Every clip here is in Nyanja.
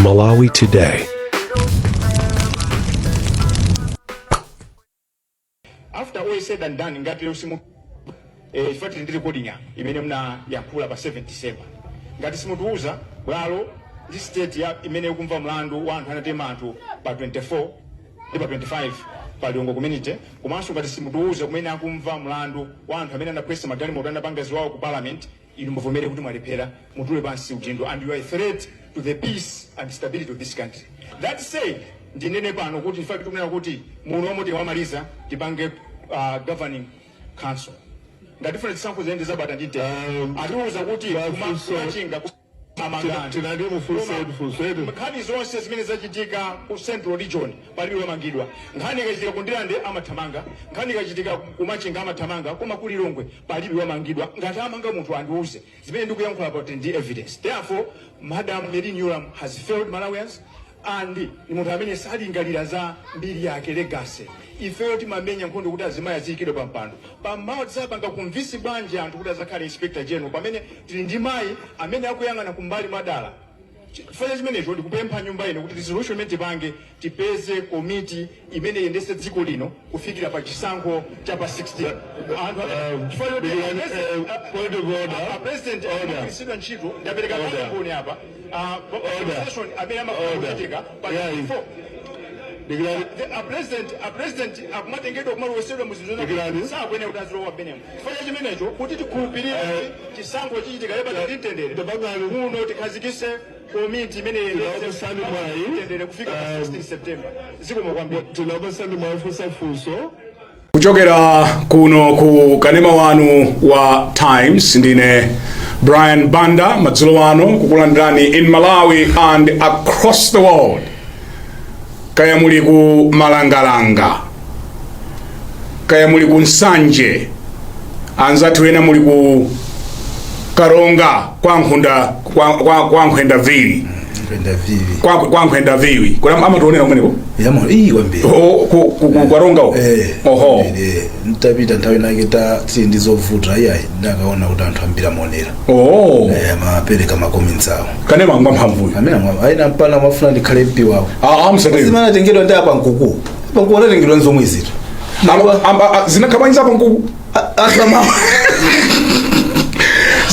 Malawi Today. After all is said and done, ngati lero simu chifukwa tili ndi recording ya imene mnayankhula pa 7 December, ngati simutiuza bwalo ndi state ya imene ikumva mlandu wa anthu anatema anthu pa 24 ndi pa 25 pa Lilongwe community, komanso ngati simutiuza kumene akumva mlandu wa anthu amene anaphwesa magalimoto, anapanga ziwawa ku parliament, inu muvomere kuti mwalephera, mutule pansi udindo, and you are a threat to the peace and stability of this country. That said, ndinene pano kuti in fact tikunena kuti muno omwe tiwamaliza tipange governing council ngati tifuna zisankho ziyende zabata ndi mtendere. Atiuza kuti Mafunso. kumachinga amangani. Tinali mufunse funso edu. Nkhani zonse zimene zachitika ku Central Region palibe wamangidwa. Nkhani ikachitika ku Ndirande amathamanga, nkhani ikachitika ku Machinga amathamanga, koma ku Lilongwe palibe wamangidwa. Ngati amanga munthu andiuze. Zimene ndikuyankhula about ndi evidence. Therefore, Madam Merlyne Yolamu has failed Malawians and ni munthu amene salingalira za mbiri yake, legacy. Ifeyo timamenya nkhondo kuti azimayi aziyikidwe pa mpando. Pamawa tizapanga convince bwanji anthu kuti azakhale inspector general pamene tili ndi mayi amene akuyang'ana kumbali mwadala? Chifukwa cha chimenecho, ndikupempha nyumba ino kuti resolution imene tipange, tipeze komiti imene iyendese dziko lino kufikira pa chisankho cha pa 16. Anthu chifukwa choti Point of order. a president Order. amagwiritsidwa ntchito. Ndapereka Order. mboni apa. Order. Session amene Order. amakuchitika pa 24, Dikirani. A president akumatengedwa kumalowesedwa muzinthu Dikirani. sakuyenera kuti azilowa mmenemo. Chifukwa cha chimenecho, kuti tikhulupirire kuti chisankho chichitika lebata ndi mtendere Tabangani. muno, tikhazikise komiti imene iyendetse Tinakupasani mwayi. mtendere kufika pa 16 September. Zikomo kwambiri. Tinakupasani mwayi funsa funso. Kuchokera kuno ku kanema wanu wa Times, ndine Brian Banda. Madzulo ano kukulandirani in Malawi and across the world, kaya muli ku Malangalanga, kaya muli ku Nsanje, anzathu ena muli ku Karonga kwa Nkhunda, kwa Nkhwenda Vili. Nkhwenda Vivi. Kwa Nkhwenda Viwi kuna amationera kumeneko. Yamo iyi kwambiri. Oh, ku Karonga uko? Eh. Oho. Kwambiri, eh. Ntapita nthawi nake ta tili ndi zovuta, iyayi, ndakaona kuti anthu ambiri amaonera. Oh. Eh, amapereka ma comments awo. Kanema ngwa mphamvuyo. Amene aina mpana mafuna ndikhale MP wawo. Ah, amsatero. Zimene atengedwa ndi apa nkuku. Apa nkuku anatengedwa nzomwe zito. Zinakhabwanyi zapa nkuku? Asama.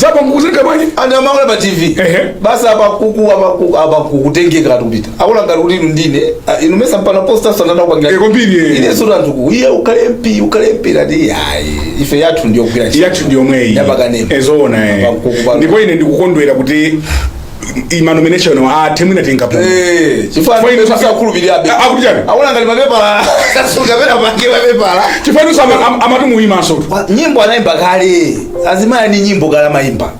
Zapa nkuku zinakhabwanyi? Anthu amaona pa TV. Basi, apa kuku, apa kuku, apa kuku tengeka kati kupita. Akula ngati kuti inu ndine, ah, inu mesa mpana posta sanada kupangira. Eh, kwambiri, eh. Ine soto anthu ku, iye ukhale MP, ukhale MP, ati yayi. Ife yathu ndiyo kugwira ntchito. Yathu ndiyo mweyi. Yapakanema. Ezoona, eh. Apa nkuku pano. Ndipo ine ndikukondwera kuti ima nomination athe, mwina tingapo. Eh, chifukwa Chifukwa ine sakhulupirirabe. Ah, akuti chani? Akula ngati mapepala. Sasuka pena pange mapepala. Chifukwa inunso amati muyimanso. Nyimbo anayimba kale. Azimayi ni nyimbo kale amayimba.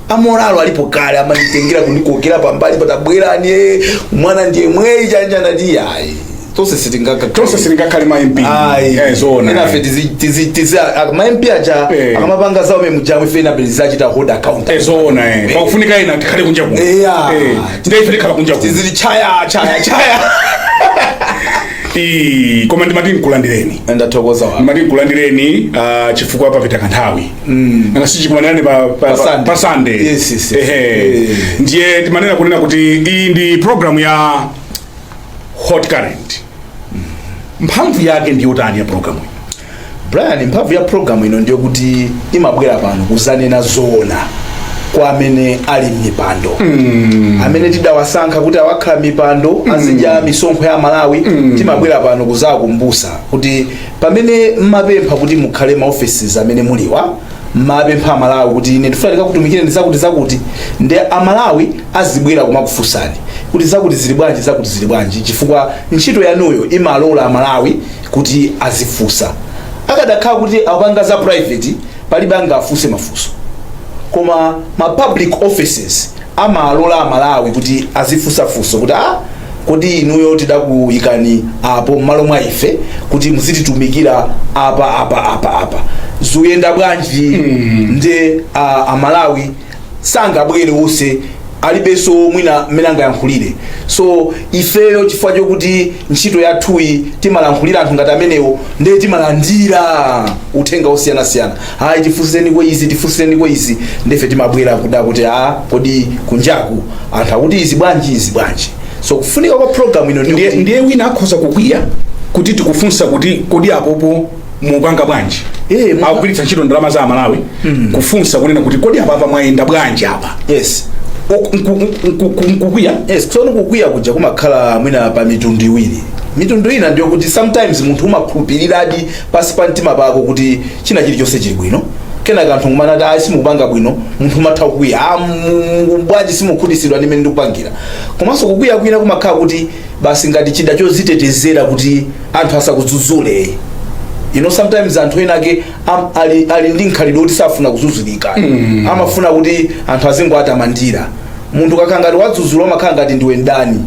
Amoralo alipo kale, amanditengera kundikokera pambali, patabwerani, eh, mwana ndiye mweyi chanja, ndati yayi, tonse sitingaka Tonse sitingakhale ma MP. Ayi. Eh, zoona. Ena fe tizi ma MP aja akamapanga zawo memujamu, ife ina tizachita hold account. Eh, zoona, eh. Pakufunika ina tikhale kunja kuno. Eya. Eh, ndiye ife tikhala kunja kuno. Tizili chaya chaya chaya. Ii, koma ndimati nkulandireni. Ndathokoza wa. Ndimati nkulandireni, chifukwa papita kanthawi nanga sichikumanirani Pa Sunday. pa Sunday. Yes. Ehe. Ndiye timanena kunena kuti iyi ndi program ya Hot Current. Mphamvu yake ndi yotani ya program iyi? Brian, mphamvu ya program ino ndiyo kuti imabwera pano kuzanena zoona kwa amene ali m'mipando, amene tidawasankha kuti awakhala mipando, azidya misonkho ya Malawi. Timabwera pano kuzakumbusa kuti pamene mmapempha kuti mukhale ma offices amene muliwa, mmapempha Amalawi kuti ine ndifuna ndikakutumikire ndi zakuti zakuti, ndi Amalawi azibwera kumakufunsani kuti zakuti zili bwanji, zakuti zili bwanji, chifukwa ntchito yanuyo imalola Amalawi kuti azifunsa. Akadakhala kuti apanga za private, palibe angafunse mafunso, koma ma public offices amalola Amalawi kuti azifunsafunso kuti, ah, kodi inuyo tidakuyikani apo m'malo mwa ife kuti muzititumikira apa apa apa apa, zikuyenda bwanji? Nde Amalawi sangabwere wonse. Alibenso mwina mmene angayankhulire. So ifeyo, chifukwa chokuti ntchito yathuyi timalankhulira anthu ngati amenewo, ndiye timalandira uthenga osiyanasiyana: "Hayi, tifunsireniko izi, tifunsireniko izi." Ndife timabwera kuda kuti, "A, kodi kunjaku anthu akuti izi bwanji, izi bwanji?" So kufunika kwa program ino Ndiye ndikuti ndiye wina akhoza kukwiya kuti tikufunsa kuti, "Kodi apopo mupanga bwanji?" Akugwiritsa ntchito ndalama za Amalawi kufunsa kunena kuti, "Kodi apapa mwayenda bwanji apa?" Yes. Nkukwiya. Yes, tsono kukwiya kuja kumakhala mwina pa mitundu iwiri. Mitundu ina ndiyo kuti sometimes munthu umakhulupiriradi pasi pa mtima pako kuti china chilichonse chili bwino, kenaka anthu kumanati, "Ayi, simukupanga bwino." Munthu umatha kukwiya, "Ah, bwanji simukhutitsidwa ndi mmene ndikupangira?" Komanso kukwiya kwina kumakhala kuti basi ngati chida chozitetezera kuti anthu asakudzudzule. Sometimes anthu ena ake ali ndi nkhalidwe kuti safuna kudzudzulika, amafuna kuti anthu azingoatamandira. Munthu kakhala ngati wadzudzula, umakhala ngati ndiwe ndani.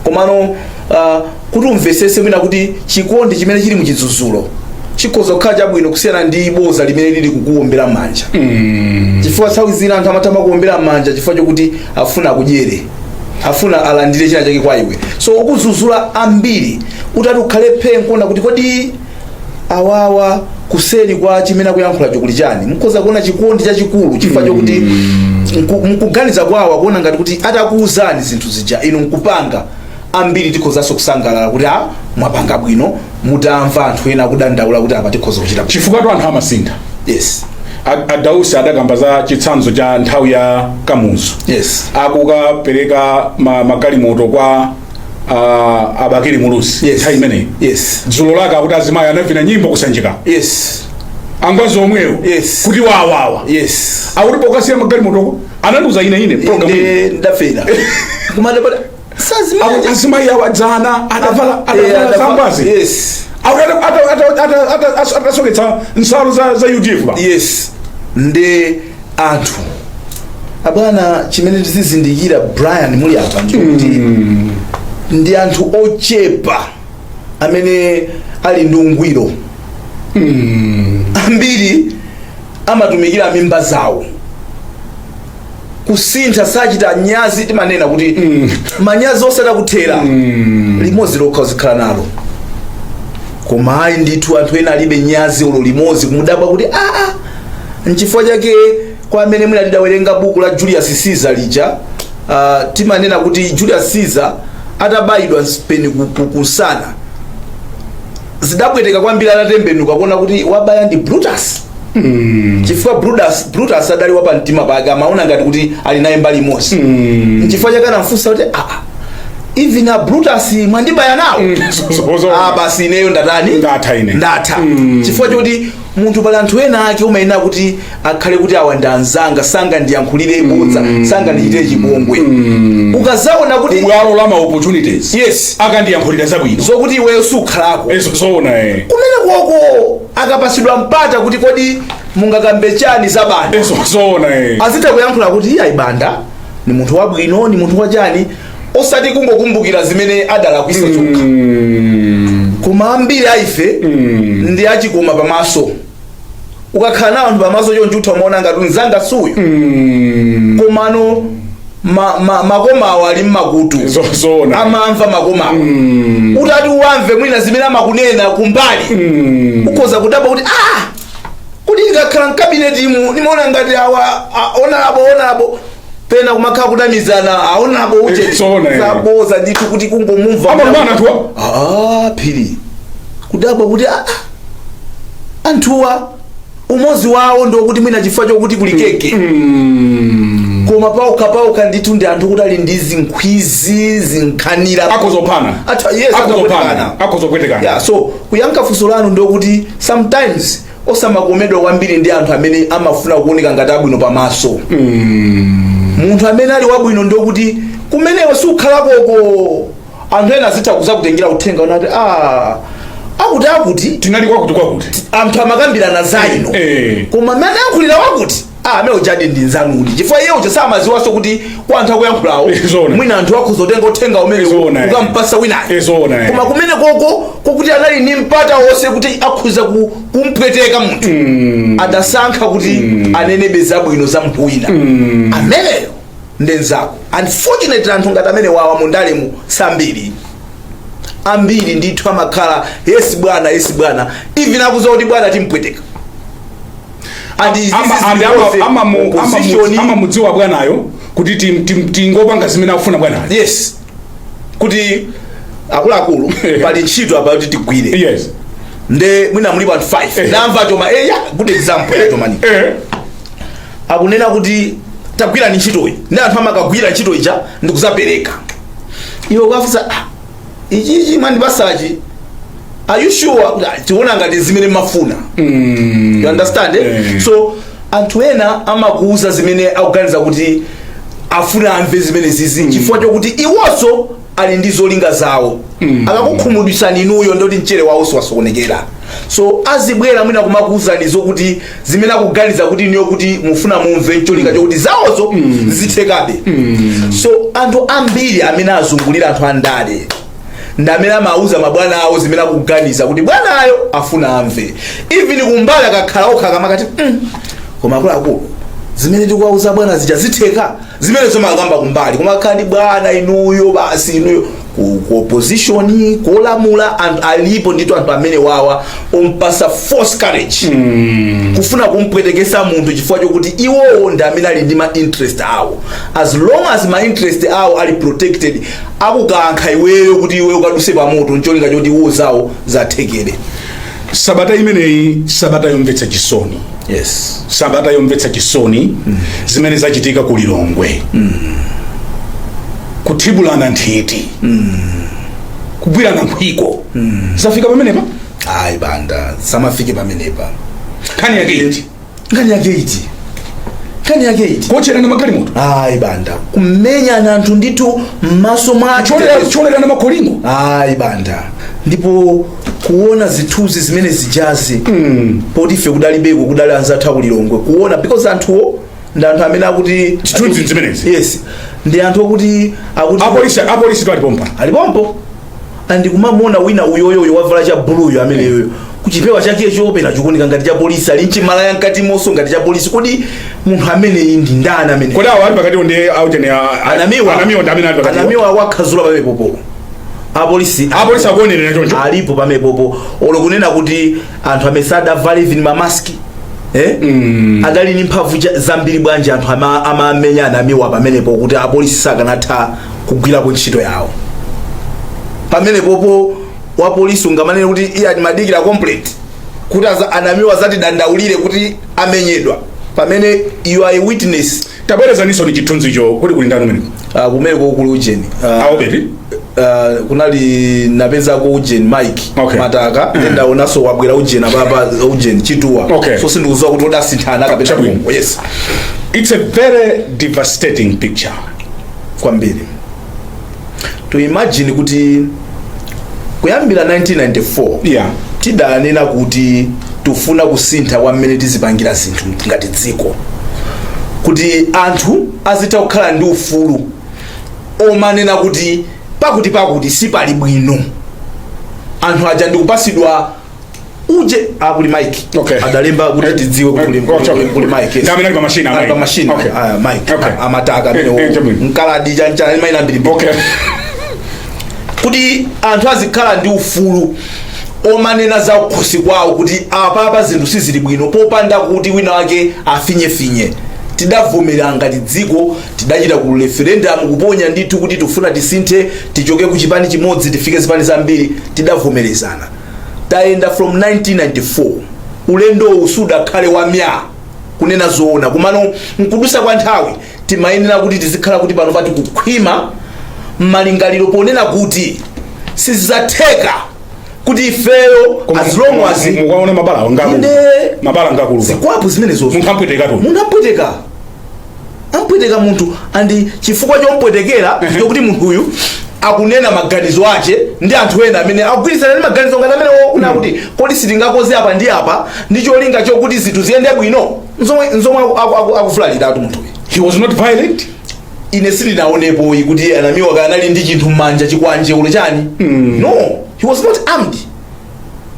Komano kuti umvesese mwina kuti chikondi chimene chili muchidzudzulo chikhoza kukhala chabwino kusiyana ndi boza limene lili kukuwombera manja, chifukwa nthawi zina anthu amatha kuwombera manja chifukwa chokuti afuna akudyere, afuna alandire china chake kwa iwe. So ukudzudzula ambiri, utati ukhale phe nkuona kuti kodi awawa kuseri kwa chimene akuyankhulacho kuli chani, mukhoza kuona chikondi chachikulu, chifukwa chokuti mkuganiza kwawo akuona ngati kuti atakuwuzani zinthu zija inu nkupanga, ambiri tikhozanso kusangalala kuti, "A, mwapanga bwino," mutamva anthu ena akudandaula kuti apa tikhoza kuchita bwino. Chifukwa tu anthu amasintha. Yes. Adausi adakamba za chitsanzo cha nthawi ya Kamuzu, akukapereka magalimoto kwa Abakili Muluzi nthawi imeneyi. Dzulo lake akuti azimayi anavina nyimbo kusanjika, angwazi omwewo, kuti wawawa, akuti pokasiya magalimotoko anandiuza ine program ine. Inde, ndafera kumadapata. Akuti azimayi awa dzana adavala zangwazi, akuti atasoketsa nsalu za UDF ba. Yes, nde anthu abwana, chimene tizizindikira, Brian, muli apa, ndikuti ndi anthu ochepa amene ali ndi ungwiro. Ambiri amatumikira mimba zawo. Kusintha sachita nyazi. Timanena kuti manyazi osati kuthera limodzi lokha uzikhala nalo, koma ayi ndithu, anthu ena alibe nyazi olo limodzi, kumudabwa kuti aa. Nchifukwa chake kwa amene mwina tidawerenga buku la Julius Caesar lija, timanena kuti Julius Caesar atabayidwa mpeni kunsana, zidapweteka kwambiri atatembenuka kuona kuti wabaya ndi Brutus, chifukwa Brutus adali wapamtima pake, amaona ngati kuti ali naye mbali imodzi. Nchifukwa chake anamfunsa kuti, "Aa, even a Brutus mwandibaya nawo?" "Ah, basi, ineyo ndatani?" Ndatha ine. Ndatha. Chifukwa choti munthu, pali anthu ena ake umayenera kuti akhale kuti awa ndi anzanga, sanga ndiyankhulire bodza, sanga ndichitire chipongwe. Ukazaona kuti Kubwalo la ma opportunities, akandiyankhulira zabwino, zokuti iweyo sukhalako. Zoona, eh. Kumene koko akapasidwa mpata kuti, "Kodi mungakambe chani za Banda?" Zoona, eh. Azitha kuyankhula kuti, "Iye ayi, Banda ni munthu wabwino, ni munthu wachani," osati kungokumbukira zimene adalakwisa zokha. Koma ambiri aife ndi achikoma pamaso. Ukakhala nawo anthu pamaso chonchi, utha umaona ngati mzanga suyu, komano makomawo ali mmakutu. Zoona. Amamva makomawo. Utati uwamve mwina zimene amakunena kumbali, ukhoza kudabwa kuti, "Ah, kuti ndikakhala mkabineti imu nimaona ngati awa honorable, honorable." Pena kumakhala kunamizana, a honorable uje. Zoona, eh. Zaboza ndithu, kuti kungomumva. Amalumana anthuwa. Ah, phiri kudabwa kuti, ah, anthuwa umodzi wawo ndokuti mwina chifukwa chokuti kuli keke, koma paokha paokha ndithu ndi anthu kuti ali ndi zinkhwizi, zinkhanira. Akhozophana. Yes, Akhozophana. akhozophana. Akhozopwetekana. Yeah, so kuyankha funso lanu ndokuti sometimes osamakomedwa kwambiri ndi anthu amene amafuna kuoneka ngati abwino pamaso. Munthu amene ali wabwino ndokuti kumenewo sukhala koko, anthu ena azitha kuzakutengera uthenga unati, "Ah, akuti akuti Tinali kwakuti kwakuti." Anthu amakambirana za ino, koma amene ayankhulira wakuti, ah, amene ujadi ndi nzanudi, chifukwa iye uja samaziwanso kuti kwa anthu akuyankhulawo Zoona. mwina anthu akhoza kutenga uthenga umene Zoona, eh. ukampasa winayo. Zoona, eh. Koma kumene koko kokuti anali ndi mpata wonse kuti akhoza kumpweteka munthu, adasankha kuti anenebe zabwino za munthu wina ameneyo. Ndenzako. Unfortunately, anthu ngati amene wawa mundalemu sambiri. Ambiri ndithu amakhala, "Yes bwana, yes bwana," even akuza kuti bwana timpweteka. And this is because opposition- Amamudziwa bwanayo kuti tingopanga zimene akufuna bwanayo. Yes, kuti akuluakulu, pali ntchito apa kuti tigwire. Nde mwina mulipo anthu 5. Namva choma, yeah, good example ya Chomani. Akunena kuti tagwira ni ntchitoyi, ndi anthu amakagwira ntchito ija ndikuzapereka. Iwe ukafunsa, "Ah, ichichi mwandipasachi, are you sure?" Kuti, "Ah, tiona ngati zimene mafuna." You understand, eh? Eh. So anthu ena amakuuza zimene akuganiza kuti afuna amve zimene zizi, chifukwa chokuti iwonso ali ndi zolinga zawo. Akakukhumudwisani inuyo, ndoti mchere wawo siwasokonekera. So azibwera mwina kumakuuzani zokuti zimene akuganiza kuti inuyo kuti mufuna mumve, cholinga chokuti zawozo zithekabe. So anthu ambiri amene azungulira anthu andale ndi amene amauza mabwana awo zimene akuganiza kuti bwanayo afuna amve. Even kumbali akakhala okha kamakati, koma akuluakulu, zimene tikuwauza bwana zija zitheka?" Zimene zomakamba kumbali, koma akhala ndi bwana inuyo basi, inuyo ku opposition, kolamula, anthu alipo ndithu, anthu amene wawa ompasa false courage, kufuna kumpwetekesa munthu chifukwa chokuti iwowo ndi amene ali ndi ma interest awo. As long as ma interest awo ali protected, akukankha iweyo kuti iweyo ukaduse pamoto, ncholinga choti iwo zawo zathekere. Sabata imeneyi, sabata yomvetsa chisoni. Sabata yomvetsa chisoni, zimene zachitika ku Lilongwe, kuthibulana nthiti, kugwirana nkhwiko, zafika pamenepa? Ayi banda, samafike pamenepa. Nkhani yake iti? Nkhani yake iti? Nkhani yake iti? Kuotcherana magalimoto. Ayi banda, kumenyana anthu ndithu m'maso mwa Cholerana makholingo. Ayi banda, ndipo kuona zithunzi zimene zijazi, poti ife kudalibeko, kudali anzathu akulilongwe, kuona, because anthuwo ndi anthu amene akuti Zithunzi zimenezi? Yes, ndi anthu okuti akuti Apolisi alipompa. Alipompo, andikumamuona wina uyoyoyo wavala cha buluyo ameneyoyo, kuchipewa chakecho pena chikuoneka ngati cha polisi, ali mchimalaya mkati monso ngati cha polisi. Kodi munthu ameneyi ndi ndani amene? Kodi awo ali pakati ndi autene? Anamiwa. Anamiwa ndi amene ali pakati. Anamiwa wakhazula pamepopo, apolisi. Apolisi akuonerera choncho. Alipo pamepopo. Olo kunena kuti anthu amene sadavala even mamaski, eh? Adali ndi mphamvu zambiri bwanji anthu amamenya anamiwa pamenepo, kuti apolisi sakanatha kugwirako ntchito yawo pamenepopo? Wapolisi ungamanene kuti iye atimadikira complaint kuti anamiwa zatidandaulire kuti amenyedwa, pamene you are a witness? Tabwerezaninso ni chithunzicho kuti kuli ndani umeneko? Kumeneko kuli ujeni, Aobeti. Kunali napezako ujeni Mike Mataka. Ndaonanso wabwera ujeni apapa, ujeni Chituwa. So sindikudziwa kuti odasinthana kapena Chabwino. konko. Yes. It's a very devastating picture. Kwambiri. To imagine kuti kuyambira 1994 tidanena kuti tifuna kusintha kwa mmene tizipangira zinthu ngati dziko, kuti anthu azitha kukhala ndi ufulu omanena kuti pakuti pakuti sipali bwino. Anthu aja ndikupasidwa uje akuli Mike. Adalemba kuti tidziwe kuti kuli Mike, yes. Ndi amene ali pa machine. Ali pa machine. Ah, Mike. Amataka amene Chabwino. mkaladi chanchana mayina mbirimbiri. Kuti anthu azikhala ndi ufulu omanena za kukhosi kwawo kuti apapa zinthu sizili bwino, popanda kuti wina wake afinyefinye. Tidavomera ngati dziko, tidachita ku referendum, kuponya ndithu kuti tifuna tisinthe, tichoke ku chipani chimodzi tifike zipani zambiri. Tidavomerezana, tayenda from 1994. Ulendo uwu sudakhale wamya, kunena zoona, kumano nkudusa kwa nthawi timayenera kuti tizikhala kuti pano pati kukhwima malingaliro, ponena kuti sizidzatheka kuti ifeyo, as long as Mukaona mabala ngakulu. Mabala ngakulu. Zikwapu zimenezozo. Munthu ampweteka tu. Munthu ampweteka, ampweteka munthu, and chifukwa chompwetekera chokuti munthu uyu akunena maganizo ache ndi anthu ena amene akugwirizana ndi maganizo ngati amene kuna kuti kodi sitingakoze apa ndi apa ndi cholinga chokuti zinthu ziyende bwino, nzomwe akufulaliratu munthuyu. He was not violent. Ine sindinaonepo kuti anamiwa kana anali ndi chinthu m'manja, chikwanje ulo chani. No, he was not armed.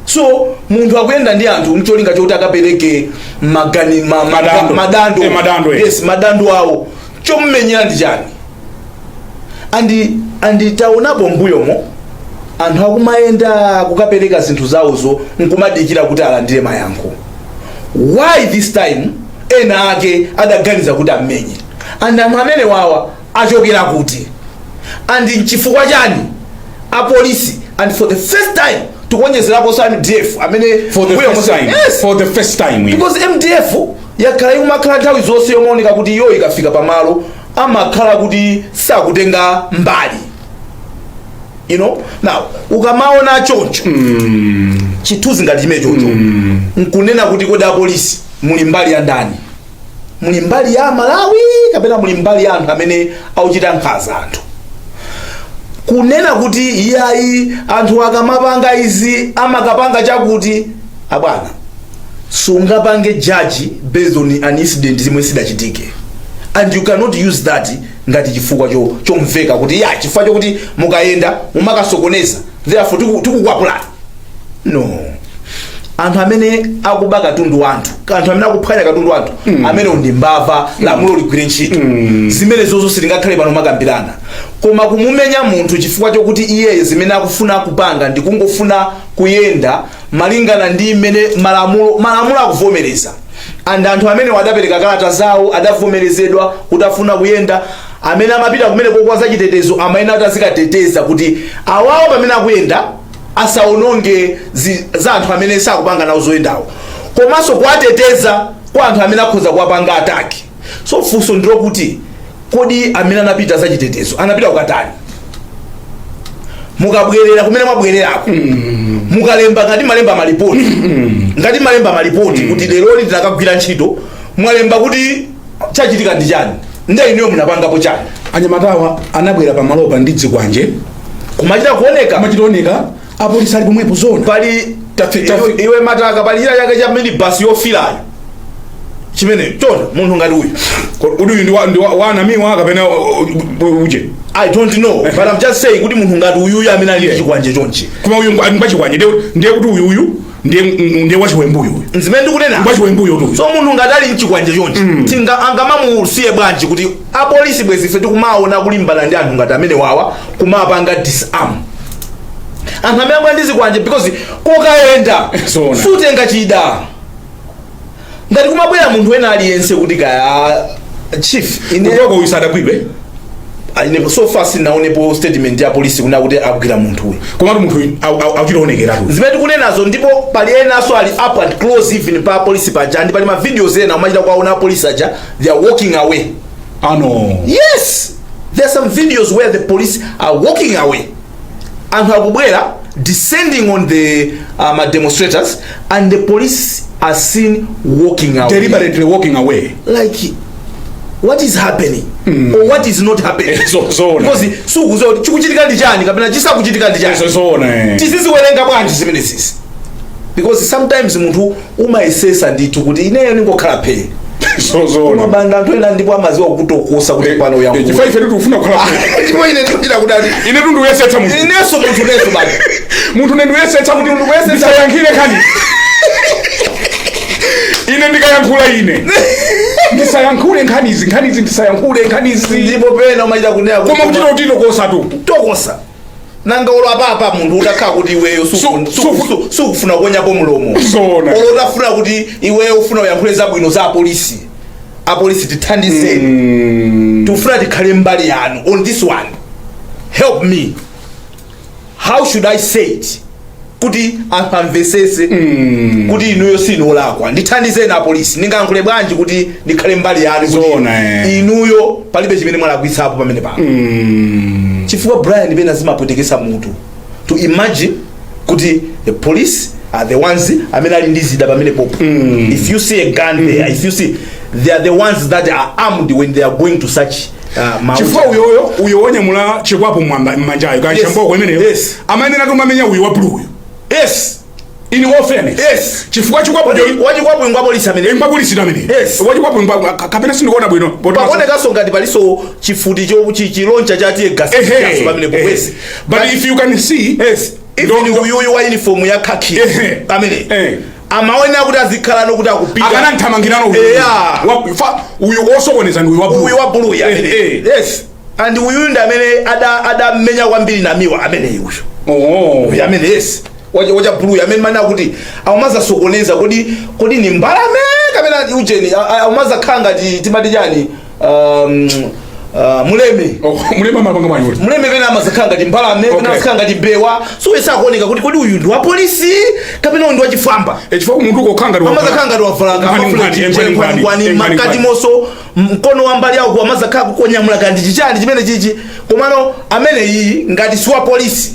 So munthu akuyenda ndi anthu mcholinga chokuti akapereke magani Madando. Madando. Madando, eh. Yes, madando awo. Chomumenyera ndi chani? And taonapo mbuyomo anthu akumayenda kukapereka zinthu zawozo nkumadikira kuti alandire mayankho. Why this time ena ake adaganiza kuti ammenye? And anthu amene wawa achokera kuti? And nchifukwa chani apolisi, and for the first time tikuonjezeraponso MDF amene For the mbuyo first time. Yes. For the first time, yeah. Because MDF yakhala ikumakhala nthawi zonse yomaoneka kuti iyo ikafika pamalo amakhala kuti sakutenga mbali. Now ukamaona choncho chithunzi ngati chimene chocho, nkunena kuti kodi apolisi muli mbali ya ndani? Muli mbali ya Malawi kapena muli mbali ya anthu amene akuchita nkhanza anthu? Kunena kuti iyayi, anthu akamapanga izi amakapanga chakuti, abwana, sungapange judge based on an incident zimwe sidachitike, and you cannot use that ngati chifukwa chomveka kuti ya chifukwa chokuti mukayenda mumakasokoneza, therefore tikukwapulani. No, anthu amene akuba katundu anthu, anthu amene akuphwanya katundu anthu, amene ndi mbava, lamulo ligwire ntchito. Zimene zozo sitingakhale pano makambirana. Koma kumumenya munthu chifukwa chokuti iye zimene akufuna kupanga ndi kungofuna kuyenda malingana ndi mmene malamulo akuvomereza, and anthu amene wadapereka kalata zawo adavomerezedwa kuti afuna kuyenda, amene amapita kumene kokwa zachitetezo amayenera kuti azikateteza kuti awawo pamene akuyenda asaononge za anthu amene sakupanga nawo zoyendawo, komanso kuwateteza kwa anthu amene akhoza kuwapanga attack. So funso ndilokuti kodi amene anapita zachitetezo anapita kukatani? Mukabwerera kumene mwabwererako, mukalemba, ngati malemba malipoti kuti leroli tinakagwira ntchito, mwalemba kuti chachitika ndi chani? Ndiye inuyo munapangapo chani? Anyamatawa anabwera pamalopa ndi zikwanje. Kumachita kuoneka. Kumachita apolisi ali pomwepo, zona. Pali iwe mataka, pali china chake cha minibus yofilayo chimene chona munthu ngati uyu. Kodi uyu ndi wa anamiwa kapena uje? I don't know, but I'm just saying kuti munthu ngati uyuyu amene ali ndi chikwanje chonchi. Koma uyu ngwachikwanje, ndiye kuti uyuyu ndiye wachiwembuyo uyu. Nzimene ndikunena. Ngwachiwembuyo uyu. So munthu ngati ali mchikwanje chonchi, tinga angamamusiye bwanji kuti apolisi? Bwezi ife tikumaona kulimbana ndi anthu ngati amene wawa, kumapanga disarm anthu amene abwera ndi zikwanje, because kokayenda Zona. sutenga chida. Ngati kumabwera munthu wena aliyense kuti kaya chief ine Kutoko uyu sadagwidwe. Ine so far sinaonepo statement ya polisi kuna kuti agwira munthu uyu. Komatu munthu uyu akuchitaonekeratu. Zimene tikunenazo, ndipo pali enanso ali up and close even pa polisi paja, ndi pali ma videos ena umachita kuwaona apolisi aja, they are walking away. Ano. Yes, there are some videos where the police are walking away. Anthu akubwera descending on the demonstrators and the police are seen walking away. Deliberately walking away. Like, what is happening or what is not happening? Zoona. Because sukuziwa kuti chikuchitika ndi chani kapena chisakuchitika ndi chani. Zoona, eh. Tiziziwerenga bwanji zimenezisi? Because sometimes munthu umayesesa ndithu kuti ineyo ningokhala phee. Zoona. Mabanda anthu ena ndipo amaziwa kutokosa kuti pano Chifukwa uyankhula. ife tikufuna kukhala, Ndipo ine ndikuchita kudati ine tundiuyesetsa munthu. Inenso munthu nenso basi. Munthu ne ndiuyesetsa kuti ndisayankhire nkhani. Ine ndikayankhula, ine ndisayankhule nkhanizi, nkhanizi ndisayankhule nkhanizi. Ndipo pena umachita kunena Koma kuchita kutitokosa tu. Tokosa nanga olo apapa munthu utakhala kuti iweyo sukufuna kuonyapo mlomo. Zoona. Olo utafuna kuti iweyo ufuna uyankhule zabwino za apolisi, apolisi tithandizeni, tikufuna tikhale mbali yanu on this one, help me, how should I say it kuti anthu amvesese kuti inuyo sinolakwa? Ndithandizeni apolisi, ndingayankhule bwanji kuti ndikhale mbali yanu kuti Zoona, eh. inuyo palibe chimene mwalakwitsapo pamene pano? Chifukwa Brian, pena zimapwetekesa mutu to imagine kuti the police are the ones amene ali ndi zida pamene popo. If you see a gun there, if you see, they are the ones that are armed when they are going to such Chifukwa uyoyo, uyo wonyamula chikwapu mwamba mmanjayo Yes. kanchamboko imeneyo, amayenera tumamenya uyu wa blue uyu. In all fairness, chifukwa chikwapu Wachikwapu ingwa polisi amene. Ingwapolisi amene. Wachikwapu ingwa kapena sindikuona bwino. Pakuonekanso ngati palinso chifuti chilauncher cha tear gas pamene popwezi. But if you can see Even uyuyu wa uniform ya khaki amene Amaonera kuti azikhala nokuti akupita. Akanamthamangirano uyu. Eya. Uyu osokoneza ndi uyu wa blue. Uyu wa blue ya. Eh. Yes, and uyu ndi amene adamenya kwambiri Namiwa amene uyu. Oh. Uyu amene, yes, wacha blue amene mana kuti awumazasokoneza. Kodi ni mbalame kapena ujeni? Awumazakhala ngati timati chani, muleme. Oh, mulema mapanga mwanyi kuti. Muleme pena amazakhala ngati mbalame, pena amazakhala ngati mbewa, so isakuoneka kuti kodi uyu ndi wa polisi kapena uyu ndi wachifwamba. Eh, chifukwa munthu ukokhala ngati Amazakhala ngati wavala Nkhwani, nkhwani, nkhwani, nkhwani nkhwani, makati nkhwani. Monso mkono wa mbali yawo amazakhala kukonyamula kandi chichani chimene chichi. Komano amene iyi ngati si wa polisi,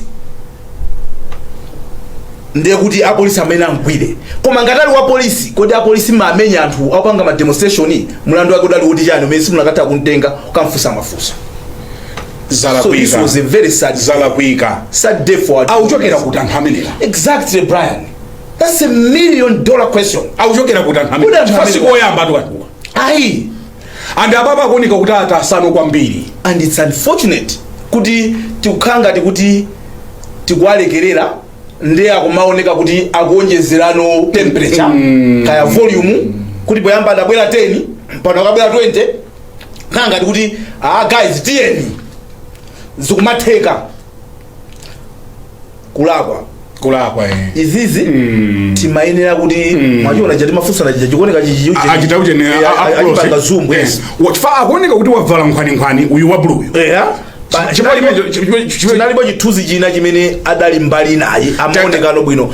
ndiye kuti apolisi amene amgwire. Koma ngati ali wa polisi, kodi apolisi mamenya anthu akupanga ma demonstration? Mulandu wake udali kuti chani umene simunakatha kumtenga kukamfunsa mafunso? So this Zalakwika. was a very sad Zalakwika. sad day for our Auchokera kuti anthu amenewa? Exactly, Brian, that's a $1 million question. Auchokera kuti anthu Kuti amenewa? anthu Chifukwa amenewa? sikoyamba atu anthuwa. Ayi. And apapa akuoneka kuti atasano kwambiri. And it's unfortunate kuti tikukhala ngati kuti tikuwalekerera, ndiye akumaoneka kuti akuonjezerano temperature kaya volume, kuti poyamba adabwera 10, pano akabwera 20. Khala ngati kuti, ah guys, tiyeni, zikumatheka. Kulakwa. Kulakwa, eh. Izizi timayenera kuti mwachiona cha timafunsana chija chikuoneka chichi. Achita uchene. Achipanga zoom, yes. Chifukwa akuoneka kuti wavala nkhwani uyu wa blue. Yeah. Chinalipo chithunzi china chimene adali mbali naye, amaonekano bwino.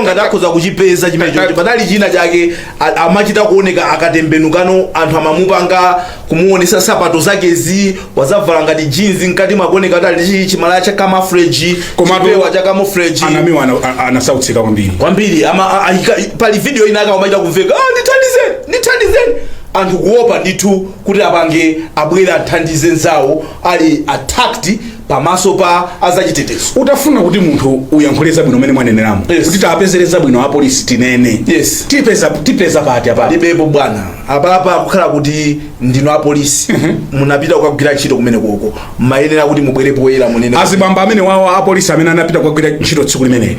Ngati akhoza kuchipeza chimene choti padali china chake, amachita kuoneka akatembenukano, anthu amamupanga kumuonesa sapato zakezi, wazavala ngati jeans, mkati mwakuoneka kuti ali chimalaya cha camouflage. Chipewa cha camouflage. Anamiwa anasautsika kwambiri. Kwambiri. Pali video ina akamachita kumveka, "Ah, ndithandizeni, ndithandizeni." Anthu kuopa ndithu kuti apange abwere athandize nzawo ali attacked pamaso pa azachitetezo. Utafuna kuti munthu uyankhule zabwino umene mwaneneramo, kuti tapezere zabwino apolisi tinene, tipeza pati apa? Palibepo, bwana. Apapa kukhala kuti ndinu apolisi, munapita kukagwira ntchito kumene koko, mayenera kuti mubwere poyera munene. Azibamba amene wawo apolisi amene anapita kukagwira ntchito tsiku limeneli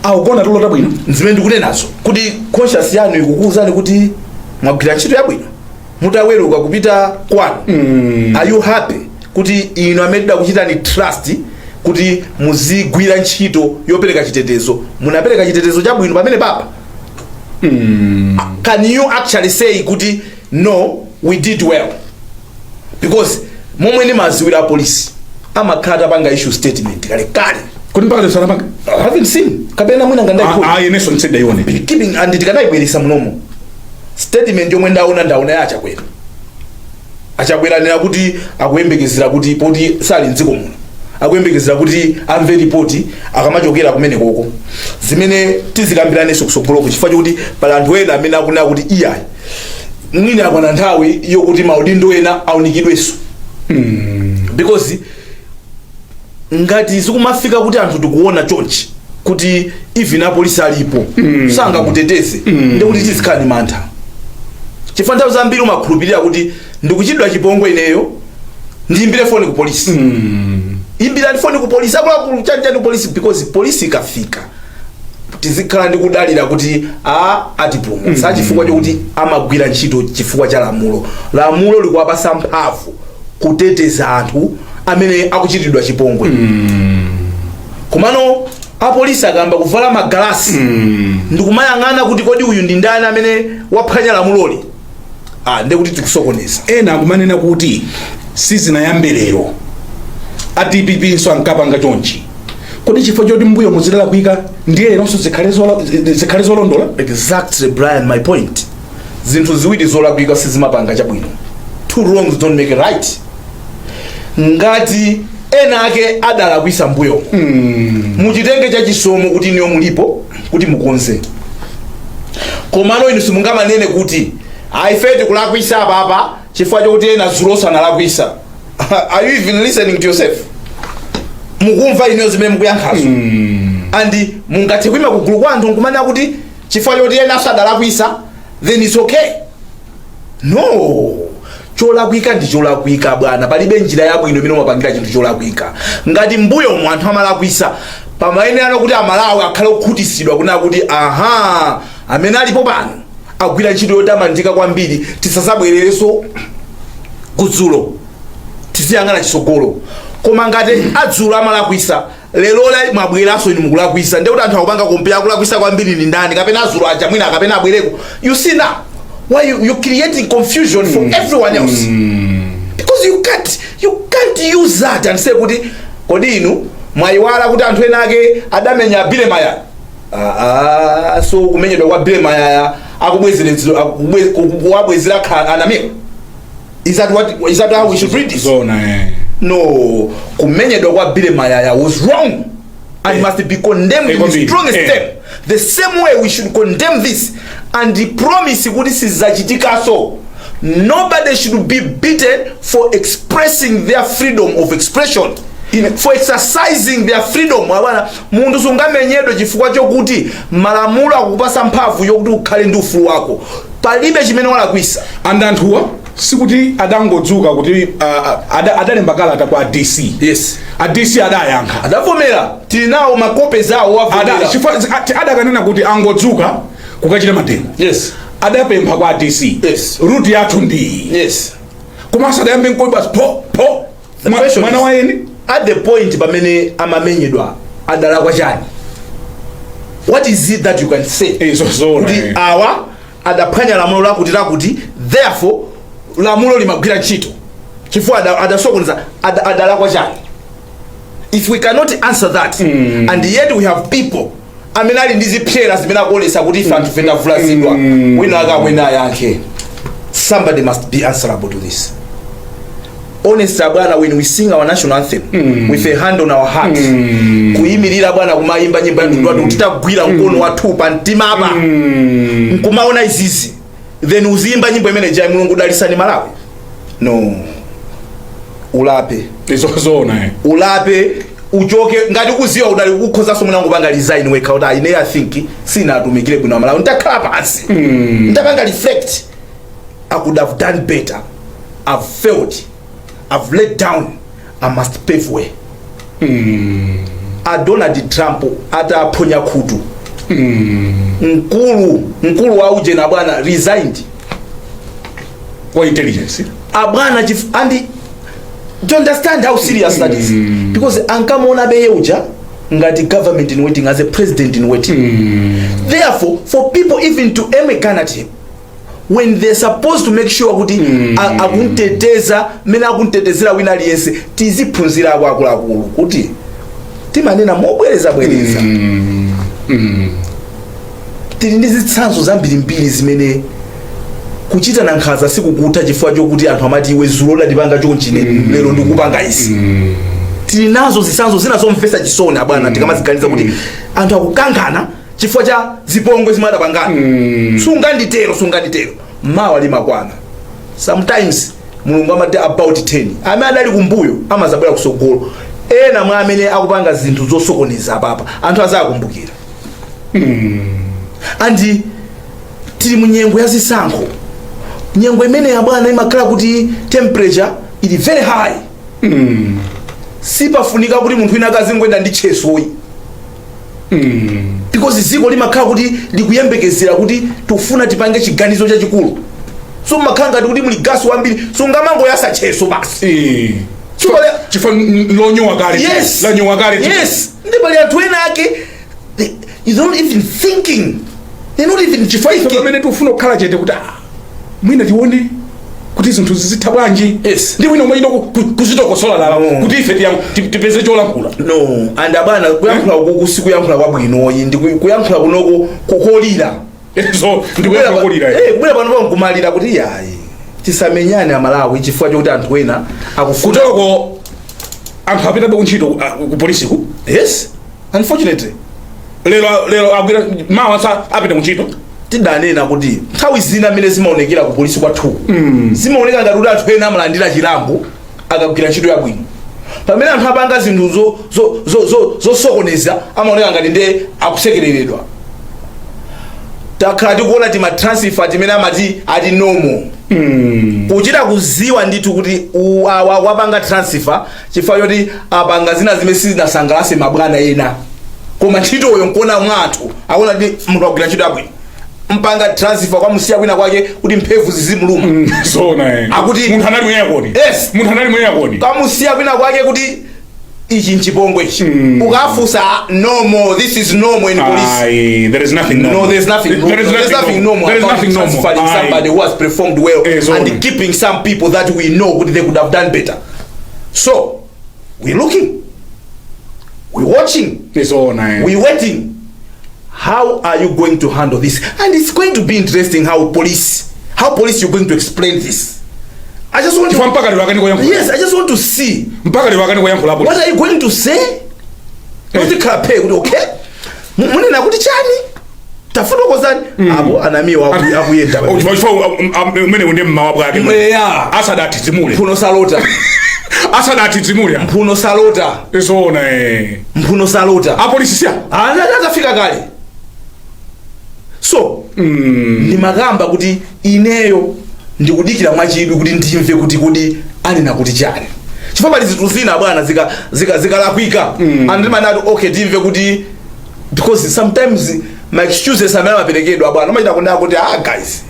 akugona tulo tabwino? Zimene ndikunenazo, kuti conscience yanu ikukuwuzani kuti mwagwira ntchito yabwino mutaweruka kupita kwanu? Are you happy kuti inu amene tidakuchitani trust kuti muzigwira ntchito yopereka chitetezo, munapereka chitetezo chabwino pamene papa? Can you actually say kuti, "No, we did well"? Because momwe ndimaziwira, apolisi amakhala atapanga issue statement kalekale. Kuti mpaka lero sanapanga? I haven't seen, kapena mwina ngandaiphula. Ah, inenso nsindaione. Keeping and tikanayibweresa munomo statement yomwe ndaona, ndaona ya Achakwera. Achakwera anena kuti akuyembekezera kuti poti sali mdziko muno, akuyembekezera kuti amve ripoti akamachokera kumene koko, zimene tizikambiranenso kusogoloko, chifukwa chokuti pali anthu ena amene akunena kuti iyayi, mwina akwana nthawi yokuti maudindo ena aunikidwenso, because ngati zikumafika kuti anthu tikuona chonchi kuti even apolisi alipo sangakuteteze, ndikuti tizikhala ndi mantha, chifukwa nthawi zambiri umakhulupirira kuti ndikuchitidwa chipongwe ineyo, ndiyimbire foni ku polisi. Imbirani foni ku polisi, akuluakulu, chanchani ku polisi, because polisi ikafika tizikhala ndi kudalira kuti a atipulumutsa, chifukwa chokuti amagwira ntchito chifukwa cha lamulo. Lamulo likuwapasa mphamvu kuteteza anthu amene akuchitidwa chipongwe. Komano apolisi akamba kuvala magalasi ndikumayang'ana kuti kodi uyu ndi ndani amene waphwanya lamuloli, ah, ndekuti tikusokoneza. Ena akumanena kuti sizinayambe lero, a DPP nso ankapanga chonchi. Kodi chifukwa choti mbuyo muzidalakwika ndiye leronso zikhale zolondola? Exactly, Brian, my point. Zinthu ziwiri zolakwika sizimapanga chabwino. Two wrongs don't make a right. Ngati ena ake adalakwisa mbuyo, muchitenge chachisomo kuti niyo mulipo kuti mukonze. Komano inu simungamanene kuti aife tikulakwisa apapa chifukwa chokuti ena zuloso analakwisa. Are you even listening to yourself? Mukumva ineyo zimene mukuyankhazo? And mungathe kuima kugulu kwa anthu nkumanena kuti chifukwa choti ena sadalakwisa, then it's okay? No, cholakwika ndi cholakwika, bwana. Palibe njira yabwino imene umapangira chinthu cholakwika. Ngati mbuyomu anthu amalakwisa, pamayenera kuti Amalawi akhale okhutisidwa kunena kuti aha. Amene alipo pano agwira ntchito yotamandika kwambiri. Tisazabwererenso kudzulo, tiziyang'ana chitsogolo. Koma ngati adzulo amalakwisa, lero la mwabweranso inu mukulakwisa, ndekuti anthu akupanga compare akulakwisa kwambiri ni ndani? Kapena adzulo aja mwina kapena abwereko. You see now why you creating confusion for everyone else, because you can't use that and say kuti kodi inu mwayiwala kuti anthu ena ake adamenya Billy Mayaya? Ah, ah, so kumenyedwa kwa Billy Mayaya akubwezera anamiwa? Is that how we should read this? Zona, eh. No, kumenyedwa kwa Billy Mayaya was wrong and must be condemned in the Kwambiri. strongest term. The same way we should condemn this and promise kuti sizachitikaso. Nobody should be beaten for expressing their freedom of expression, for exercising their freedom. Abwana, munthu sungamenyedwe chifukwa chokuti malamulo akukupasa mphamvu yokuti ukhale ndi ufulu wako. Palibe chimene walakwisa. And anthuwa sikuti adangodzuka kuti adalemba kalata kwa DC. A DC adayankha. Adavomera, tili nawo makope zawo, wavomera. Chifukwa adakanena kuti angodzuka kukachita mademo, adapempha kwa DC, route yathu ndi komanso adayambe nkoli basi po po. The question mwana is, wa eni. At the point pamene amamenyedwa adalakwa chani? What is it that you can say Zona, kuti awa adaphwanya lamulo lakuti lakuti, therefore lamulo limagwira ntchito chifukwa adasokoneza, adalakwa chani? If we cannot answer that, and yet we have people amene ali ndi zipsera zimene akuonesa kuti ife anthu tavulazidwa, wina akakwena ayankhe. Somebody must be answerable to this. Honestly, bwana, when we sing our national anthem with a hand on our heart, kuyimirira, bwana, kumayimba nyimbo ya mtundu wathu kuti tagwira mkono wathu pa mtima apa, nkumaona izizi, then uziyimba nyimbo imene jai, "Mulungu dalisani Malawi"? No, ulape. Zona, eh. Ulape, uchoke. Ngati ukuziwa udali kukhozanso mwina ngopanga resign wekha kuti ine I think sinatumikire bwino Malawi, nditakhala pansi, ndapanga reflect, I could have done better, I've failed, I've let down, I must pave way. A Donald Trump ataphonya khutu mkulu mkulu wa ujena, bwana, resigned. Wa intelligence. Abwana, and do you understand how serious that is? Because ankamuona beye uja ngati government in waiting, as a president in waiting. Therefore, for people even to aim a gun at him when they're supposed to make sure kuti akumteteza mmene akumtetezera wina aliyense, tiziphunzira akuluakulu kuti timanena mobwereza bwereza, tili ndi zitsanzo zambirimbiri zimene kuchitana nkhanza sikukutha chifukwa chokuti anthu amati iwe zulo udatipanga chonchine, lero ndikupanga izi. Tili nazo zitsanzo zina zomvetsa chisoni, abwana, tikamaziganiza kuti anthu akukankhana chifukwa cha zipongwe zimwe adapangana. Sunganditero, sunganditero, mawa limakwana. Sometimes Mulungu amati about 10 amene adali kumbuyo amazabwera kusogolo. Ena mwa amene akupanga zinthu zosokoneza apapa, anthu azakumbukira. And tili mu nyengo ya zisankho, nyengo imene ya bwana imakhala kuti temperature ili very high. Sipafunika kuti munthu wina akazingoenda ndi chesoyi, because dziko limakhala kuti likuyembekezera kuti tufuna tipange chiganizo chachikulu. So makhala ngati kuti muli gasi wambiri, sungamangoyasa cheso basi. Chifukwa lonyowa kale. Lanyowa kale. Yes, ndi pali anthu ena ake they're not even thinking, they're not even Chifukwa ife thinking. pamene tikufuna kukhala chete kuti mwina tione kuti zinthu zizitha bwanji, ndi mwina umachita kuzitokosola lala kuti ife tipeze cholankhula. No, and abwana, kuyankhula uku sikuyankhula kwabwinoyi, ndi kuyankhula kunoko kukolira. So ndikuyankhula kolira. Kubwera pano pankumalira kuti yayi, tisamenyane Amalawi chifukwa chokuti anthu ena akufuna. Kutoko anthu apitabe kuntchito, ku polisiku? Yes, unfortunately. Lero, lero agwira, mawa sa apita kuntchito. Tidanena kuti nthawi zina mmene zimaonekera ku polisi kwathu, zimaoneka ngati kuti anthu ena amalandira chilango akagwira ntchito yabwino, pamene anthu apanga zinthu zosokoneza amaoneka ngati nde akusekereredwa. Takhala tikuona tima transfer timene amati ati normal, kuchita kuziwa ndithu kuti awa wapanga transfer chifukwa choti apanga zina zimene sizinasangalase mabwana ena, koma ntchitoyo nkuona mwathu akuona kuti munthu agwira ntchito yabwino. Mpanga transfer kwamusiya kwina kwake kuti mphevu zizimuluma. Zona, eh. Munthu anali mu aircon. Yes. Munthu anali mu aircon. Kamusiya kwina kwake kuti ichi nchipongwe ichi. Ukafusa, "No more, this is normal in police." Aye, there is nothing normal. No, there's nothing. There is There's nothing normal There is about nothing normal. transferring somebody who has performed well Zona. and keeping some people that we know they could have done better. So, we're looking, we're watching, Zona, eh. we're waiting. How are you going to handle this? And it's going to be interesting how police you're going to explain this. I just want Chifukwa to, mpaka lero akani kuyankhula. Yes, I just want to see Mpaka lero akani kuyankhula apo. What are you going to say? Uzikhala phe kuti okay, munena kuti chani? Tafotokozani apo anamiwa akuyenda. Oh, chifukwa umene ndiye mmawa bwake. Eya. Asadatizimule. Mphuno salota. Asadatizimule. Mphuno salota. Zona, eh. Mphuno salota. Apolisi siya. Ana atafika kale, so ndimakamba kuti ineyo ndikudikira mwachidwi kuti ndimve kuti anena kuti chani, chifukwa pali zinthu zina, bwana, zikalakwika anthu timanati okay, timve kuti, because sometimes ma excuses amene amaperekedwa, bwana, amachita kunena kuti, "Ah guys,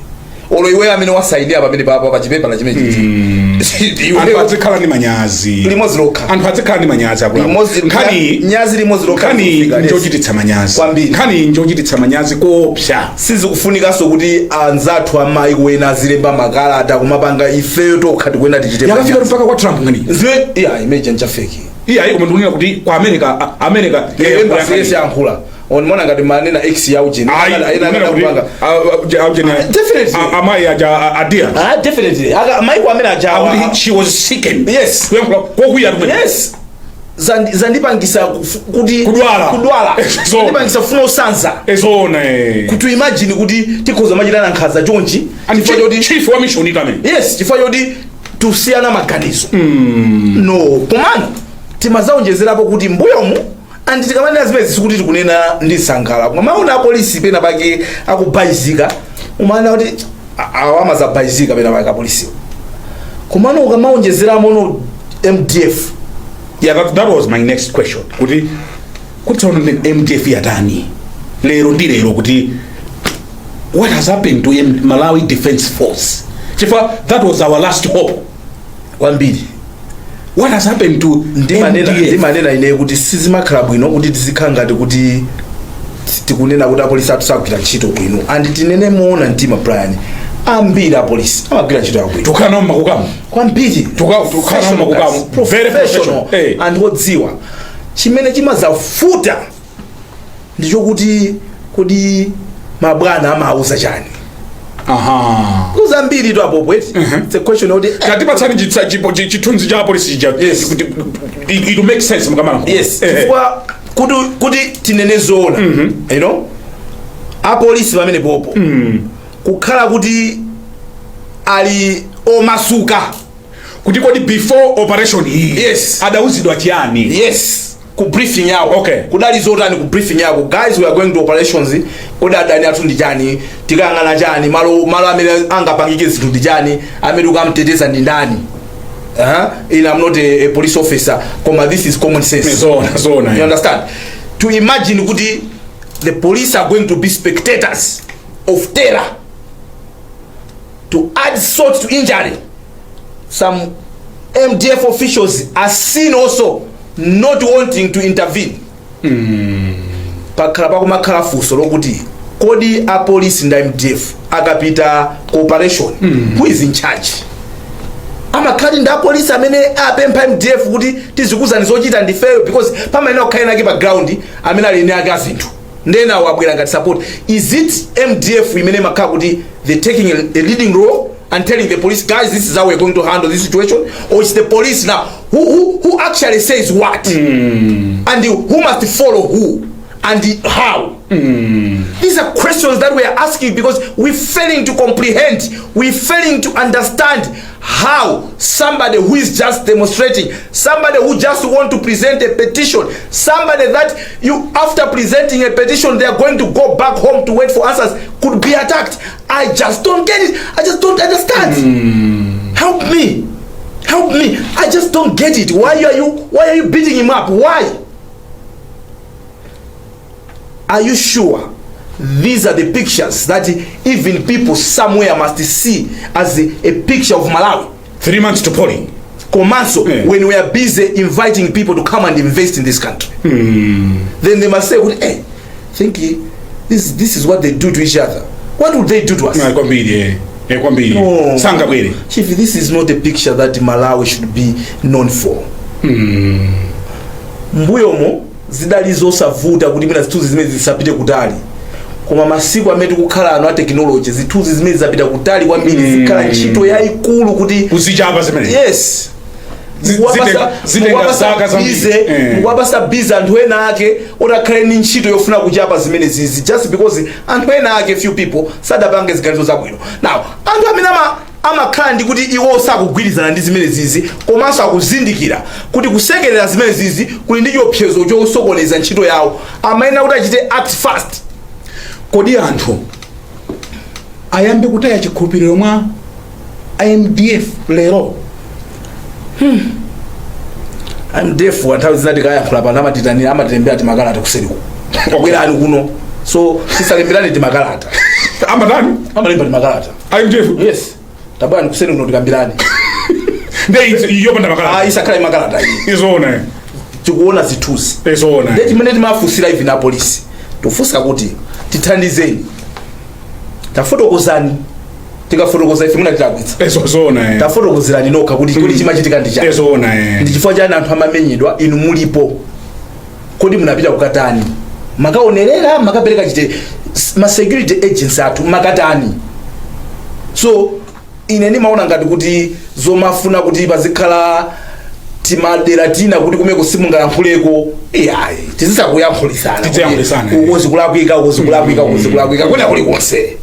olo iweyo amene wasainira pamene papa pachipepala chimene chichi." Anthu adzikhala ndi manyazi. Limodzi lokha. Anthu adzikhala ndi manyazi, akuluakulu. Limodzi. Nkhani Nyazi limodzi lokha. Nkhani Kufika, yes. njochititsa manyazi. Kwambiri. Nkhani njochititsa manyazi koopsa. Sizikufunikanso kuti anzathu amayi wena azilemba makalata kumapanga, ifeyo tokha tikuyenda tichite Yakafika manyazi. mpaka kwa Trump nkhani. Zimene iya imene nchafeki. Iya, koma ndikunena kuti kwa America, America Embassy yese yankhula, onimona ngati manena x ya ujeni. Ayi, ndikunena kuti, aujeni. Definitely. Amayi aja adia. Ah, definitely. Aka maiko amene ajawa. Akuti she was sickened. Yes. Kuyankhula kokwiya kumene. Yes. Zandipangisa kuti Kudwala. Kudwala. So- Zandipangisa kufuna usanza. Ezona, eh. Kuti imagine kuti tikhoza machitana nkhanza chonchi And chifukwa choti chief wa mission itamene. Yes, chifukwa choti tusiyana maganizo, no. Komano timazaonjezerapo kuti mbuyomu, and tikamanena zimene sikuti tikunena ndi sankhala, koma maona apolisi pena pake akubayizika, umaona kuti awa amazabayizika pena pake apolisiwo, komano ukamaonjezeramo no MDF. Yeah, that was my next question, kuti tsono ndi MDF yatani lero ndi lero, kuti what has happened to Malawi Defense Force, chifukwa that was our last hope. Kwambiri. What has happened to Ndimanena, MDF? ndimanena ine kuti sizimakhala bwino kuti tizikhala ngati kuti tikunena kuti apolisi athu sagwira ntchito bwino, and tinene moona mtima, Brian, ambiri apolisi amagwira ntchito yabwino. Tukhala nawo mmakukamu. Kwambiri. Tukhala nawo mmakukamu. Very professional. professional. Eh. Anthu odziwa. Chimene chimazafuta ndichokuti kuti mabwana amauza chani? Kuzambiri tu apopo eti it's a question yoti Tatipatsani chithunzi cha apolisi chija. Yes. Kuti it will make sense mukamala. Yes, chifukwa kuti tinene zoona, apolisi pamene popo kukhala kuti ali omasuka. Kuti kodi before operation iyi Yes. adauzidwa chiyani? Yes, ku briefing yawo kudali zotani ku briefing yawo? "Guys, we are going to operations. Kodi adani athu ndi chani? Tikayang'ana chani? Malo amene angapangike zinthu ndi chani? Amene ukamteteza ndi ndani?" In I'm not a police officer, koma this is common sense. Zona, zona. You understand? To imagine kuti the police are going to be spectators of terror, to add salt to injury, some MDF officials are seen also not wanting to intervene. Pakhala pakumakhala funso lokuti kodi apolisi ndi MDF akapita cooperation, who is in charge? Amakhala ndi apolisi amene apempha MDF kuti tizikuzani zochita ndifeyo, because pamayenera kukhala ake pa ground amene ali ene ake azinthu, ndena wabwera ngati support. Is it MDF imene imakhala kuti they taking a leading role and telling the police, "Guys, this is how we're going to handle this situation," or it's the police now who actually says what and who must follow who and how? These are questions that we are asking because we're failing to comprehend, we're failing to understand how somebody who is just demonstrating, somebody who just want to present a petition, somebody that you, after presenting a petition, they are going to go back home to wait for answers, could be attacked. I just don't get it. I just don't understand. Help me. Help me. I just don't get it. Why are you beating him up? Why? Are you sure These are the pictures that even people somewhere must see as a picture of Malawi. 3 months to polling. Komanso, when we are busy inviting people to come and invest in this country, then they must say kuti, "Hey, think this is what they do to each other. What would they do to us?" Ah, kwambiri, kwambiri. No. Sangabwere. Chief, this is not a picture that Malawi should be known for. Mbuyomo zidali zosavuta kuti mwina zithunzi zimene zisapite kutali, koma masiku amene tikukhala ano a technology, zithunzi zimene zapita kutali kwambiri. Zikhala ntchito yayikulu kuti kuzichapa zimene. Yes. Zitenga zaka zambiri. Mukuwapasa busy anthu ena ake otakhale ndi ntchito yofuna kuchapa zimene zizi, just because anthu ena ake, few people, sadapange ziganizo zabwino. Now, anthu amene amakhala ndi kuti iwo sakugwirizana ndi zimene zizi, komanso akuzindikira kuti kusekerera zimene zizi kuli ndi chiopsezo chosokoneza ntchito yawo, amayenera kuti achite act fast. Kodi anthu ayambe kutaya chikhulupiriro mwa MDF lero? MDF nthawi zina tikayankhula pano amatitanira, amatilembera timakalata kuseriku, "Bwerani kuno." So tisalemberane timakalata. Amatani? Amalemba timakalata. MDF? Yes, "Tabwerani kuseri kuno tikambirane." Nde yopanda Ah, makalata. Isakhala imakalata iyi. Izoona. Tikuona zithunzi. Izoona. Ndiye chimene timafunsira even apolisi, tofunsa kuti tithandizeni, tafotokozani. Tikafotokoza ife mwina tilakwitsa. Izoona. Tafotokozerani nokha kuti chimachitika ndi chani. Izoona. Ndi chifukwa chani anthu amamenyedwa inu mulipo? Kodi munapita kukatani? Makaonerera? Makapereka chite ma security agents athu makatani? So ine ndimaona ngati kuti zomafuna kuti pazikhala timadera tina kuti kumeko simungayankhuleko, iyayi, tizisakuyankhulisana. Tiziyankhulisana, eh. Uko zikulakwika, uko zikulakwika, uko zikulakwika, kwena kulikonse.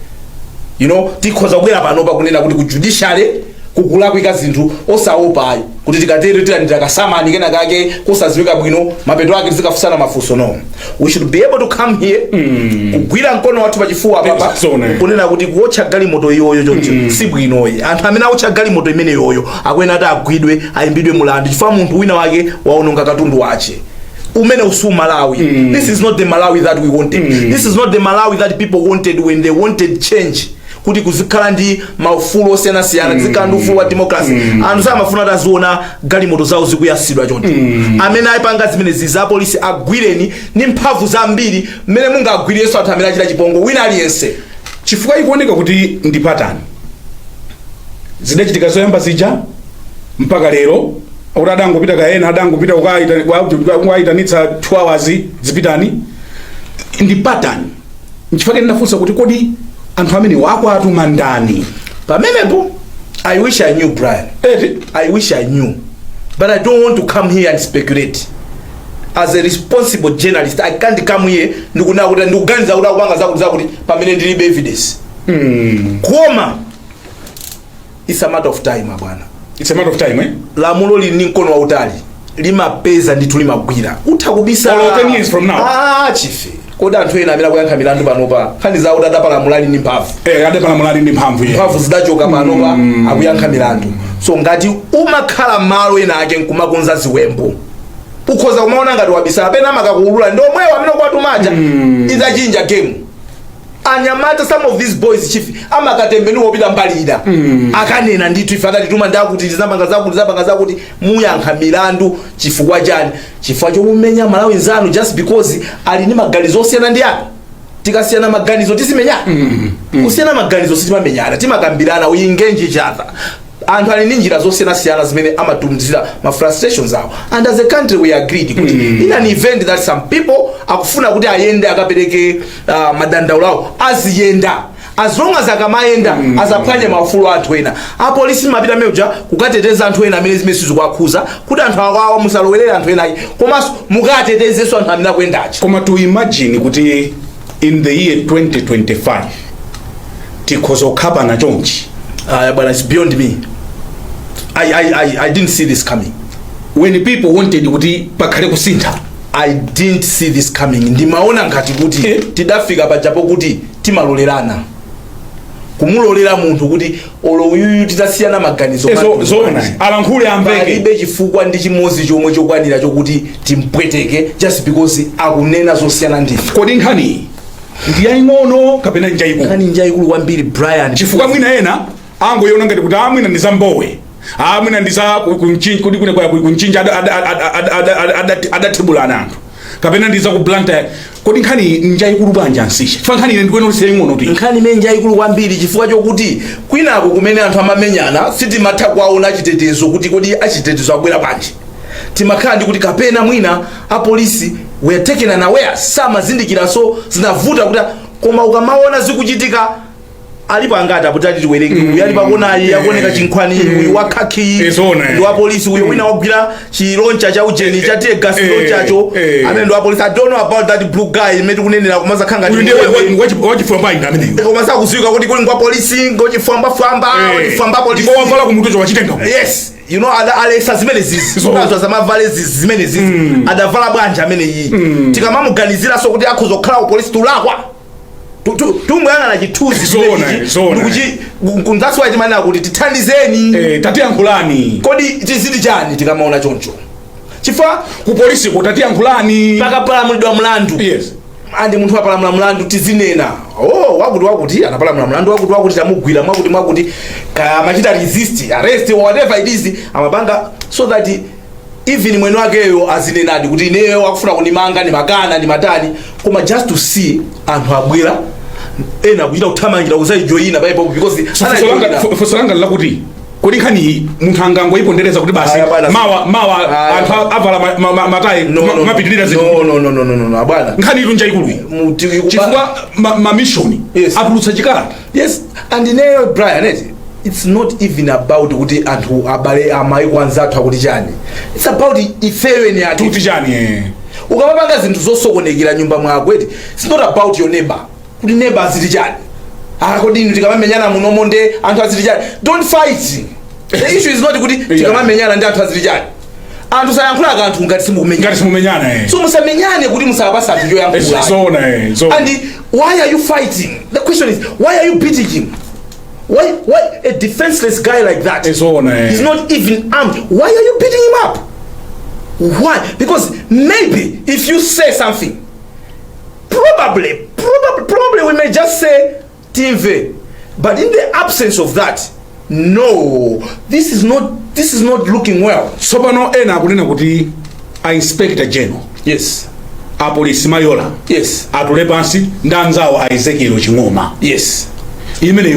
Tikhoza kubwera panopa kunena kuti ku judiciary kukulakwika zinthu, osaopayi kuti tikatero tilandira kasamani kena kake kosadziwika bwino, mapeto ake tizikafunsana mafunso. No, we should be able to come here, kugwira mkono wathu pachifuwa papa, Zona. kunena kuti kuotcha galimoto iyoyo choncho si bwinoyi. Anthu amene aotcha galimoto imene yoyo akuyenera ati agwidwe, ayimbidwe mulandu, chifukwa munthu wina wake waononga katundu wache. Umene usu Malawi. This is not the Malawi that we wanted. This is not the Malawi that people wanted when they wanted change, kuti kuzikhala ndi maufulu osiyanasiyana, tizikhala ndi ufulu wa democracy. Anthu samafuna kuti aziona galimoto zawo zikuyasidwa choncho. Amene ayipanga zimenezi, za polisi, agwireni ndi mphamvu zambiri mmene mungagwirenso anthu amene achita chipongwe wina aliyense. Chifukwa ikuoneka kuti ndi pattern. Zidachitika zoyamba zija mpaka lero, akuti adangopita kaena, adangopita kukayitanitsa 2 hours, zipitani. Ndi pattern. Nchifukwa ndinafunsa kuti kodi anthu amene wakwatuma ndani? Pamenepo I wish I knew, Brian. Eti. I wish I knew, but I don't want to come here and speculate. As a responsible journalist, I can't come here ndikunena kuti ndikuganiza kuti akupanga zakuti zakuti pamene ndilibe evidence. Koma it's a matter of time, abwana. It's a matter of time, eh? Lamulo lili ndi mkono wautali, limapeza ndithu, limagwira. Utha kubisa. Olo 10 years from now. Ah, chief, kodi anthu ena amene akuyankha milandu panopa, nkhani zawo kuti adapalamula ali ndi mphamvu? Eh, adapalamula ali ndi mphamvu, yeah. Mphamvu zidachoka, panopa akuyankha milandu. So ngati umakhala malo ena ake nkumakonza ziwembu, ukhoza kumaona ngati wabisala, pena amakakuulula ndi omwewo amene kwatumaja. Idzachinja game. Anyamata, some of these boys, chief, amakatembenuka opita mbali ina, akanena ndithu, "Ife adatituma ndakuti tizapanga zakuti, tizapanga zakuti." Muyankha milandu chifukwa chani? Chifukwa chokumenya Malawi nzanu just because ali ndi maganizo osiyana ndi anu. Tikasiyana maganizo tizimenyana? Kusiyana maganizo sitimamenyana, timakambirana. We engage each other. Anthu ali ndi njira zosiyanasiyana zimene amatumizira ma frustrations awo, and as a country we agreed kuti in an event that some people akufuna kuti ayende akapereke madandaulo awo, aziyenda, as long as akamayenda asaphwanye maufulu a anthu ena. Apolisi mapita meuja kukateteza anthu ena amene zimene sizikuwakhuza, kuti anthu awawa musalowerere anthu ena ake, komanso mukatetezenso anthu amene akuyendachi. Koma to imagine kuti in the year 2025 tikhoza kukhapana chonchi. Bwana, it's beyond me. I didn't see this coming. When people wanted kuti pakhale kusintha. I didn't see this coming. Ndimaona ngati kuti tidafika pajapo kuti timalolerana, kumulolera munthu kuti olo uyuyu titasiyana maganizo, Zoona, alankhule amveke. Palibe chifukwa ndi chimodzi chomwe chokwanira chokuti timpweteke just because akunena zosiyana ndife. Kodi nkhani Ndi yaying'ono kapena njayikulu? Nkhani njayikulu kwambiri, Brian. Chifukwa mwina ena angoiona ngati kuti amwina ndi za Mbowe, amwina ndi za kuti kune kwa kunchinja adathibulana anthu, kapena ndi za ku Blantyre. Kodi nkhani njayikulu bwanji, Ansisha? Chifukwa nkhani ine ndikuona kuti siyaying'ono ti. Nkhani imene njayikulu kwambiri chifukwa chokuti kwinako kumene anthu amamenyana sitimatha kuwaona achitetezo kuti kodi achitetezo abwera bwanji. Timakhala ndi kuti kapena mwina apolisi were taken unaware, samazindikiranso, zinavuta kuti. Koma ukamaona zikuchitika, alipo angati apo tati tiwerenge, uyu ali pakonayi akuoneka chinkhwani, uyu wakhaki Zona, ndi wa polisi uyo, wina wagwira chilauncher cha ujeni cha tear gas, launchercho, amene ndi wa polisi. I don't know about that blue guy imene tikunenera kumazakhanga. Uyu ndiye wachifwambayi ameneyo. Koma sakuziwika kuti kuli ngwa polisi, ngochifwambafwamba, wachifwamba polisi. Ndipo wavala kumutu wachitenga. Yes, alesa zimene zizi nazo zamavale zizi zimene zizi adavala bwanji amene iyi tikamamuganiziranso kuti akhoza kukhala ku polisi, tulakwa tumuyang'ana chithunzi. Zona. Ndikuchi that's why timanena kuti tithandizeni. Tatiyankhulani. Kodi tiziti chani tikamaona choncho? Chifukwa ku polisi ko tatiyankhulani. Pakapalamulidwa mlandu andi munthu apalamula mlandu, tizinena, "Oh, wakuti wakuti anapalamula mlandu wakuti wakuti, tamugwira mwakuti mwakuti," kaya amachita resist arrest or whatever it is amapanga, so that even mwene wakeyo azinenadi kuti ineyo akufuna kundimanga ndimakana, ndimatani. Koma just to see anthu abwera, ena kuchita kuthamangira kuzayijoyina paipo because So funso langa lakuti kodi nkhani munthu angangoyipondereza kuti basi, Aya, bwana. mawa mawa Aya. anthu avala matayi No, no, mapitirira zinthu? No, no, no, no, no, no, no, bwana. Nkhani itu njaikulu iyi. Chifukwa mamishoni atulutsa chikalata. Yes, and ineyo, Brian, eti, it's not even about kuti anthu abale amaiko anzathu akuti chani. It's about ifeyo eni ake. Tuti chani? Ukamapanga zinthu zosokonekera nyumba mwako, eti, it's not about your neighbor, kuti neighbor aziti chani. Ah, kodi inu tikamamenyana munomo nde anthu aziti chani? Don't fight. The issue is not kuti tikamamenyana ndi anthu aziti chani. Anthu sayankhula kanthu ngati simukumenyana. Ngati simumenyana. So musamenyane kuti musawapasa anthu choyankhula. Zona, zona. And why are you fighting? The question is, why are you beating him? Why a defenseless guy like that? Zona. He's not even armed. Why are you beating him up? Why? Because maybe if you say something, probably we may just say TV. But in the absence of that, no, this is not looking well. Tsopano ena akunena kuti a Inspector General apolisi Mayola atule pansi ndi anzawo a Ezekiel Ching'oma. Imene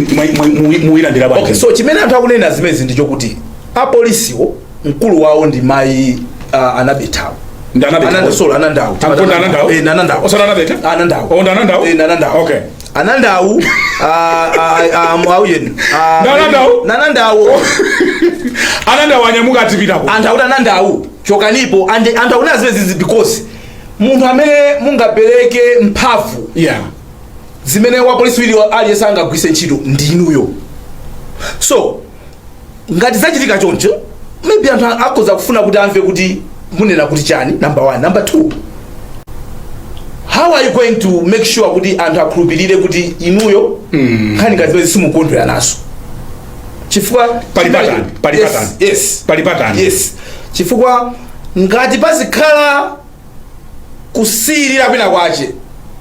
muyilandira bwanji? Okay, so chimene anthu akunena zimezi ndi chokuti apolisiwo mkulu wawo ndi mayi Anabetawo. Ndi Anabetawo? Ananda, sorry, Anandawu. Ankonda Anandawu? Eh, Anandawu. Osati Anabeta? Anandawu. Oh, ndi Anandawu? Eh, Anandawu. Anandawu, auyeni. Ndi Anandawu? Nanandawu. Anandawu anyamuka atipitako. Anthu akuti Anandawu chokanipo, and anthu akunena zimezi because munthu amene mungapereke mphamvu zimene wapolisi wili aliyense angagwise ntchito ndinuyo. So ngati zachitika choncho, maybe anthu akhoza kufuna kuti amve kuti munena kuti chani, number one. Number two, how are you going to make sure kuti anthu akhulupirire kuti inuyo nkhani ngati zimene simukondwera nazo? Chifukwa Pali patani, pali patani. Pali patani. Yes, chifukwa ngati pazikhala kusiyirira kwina kwache,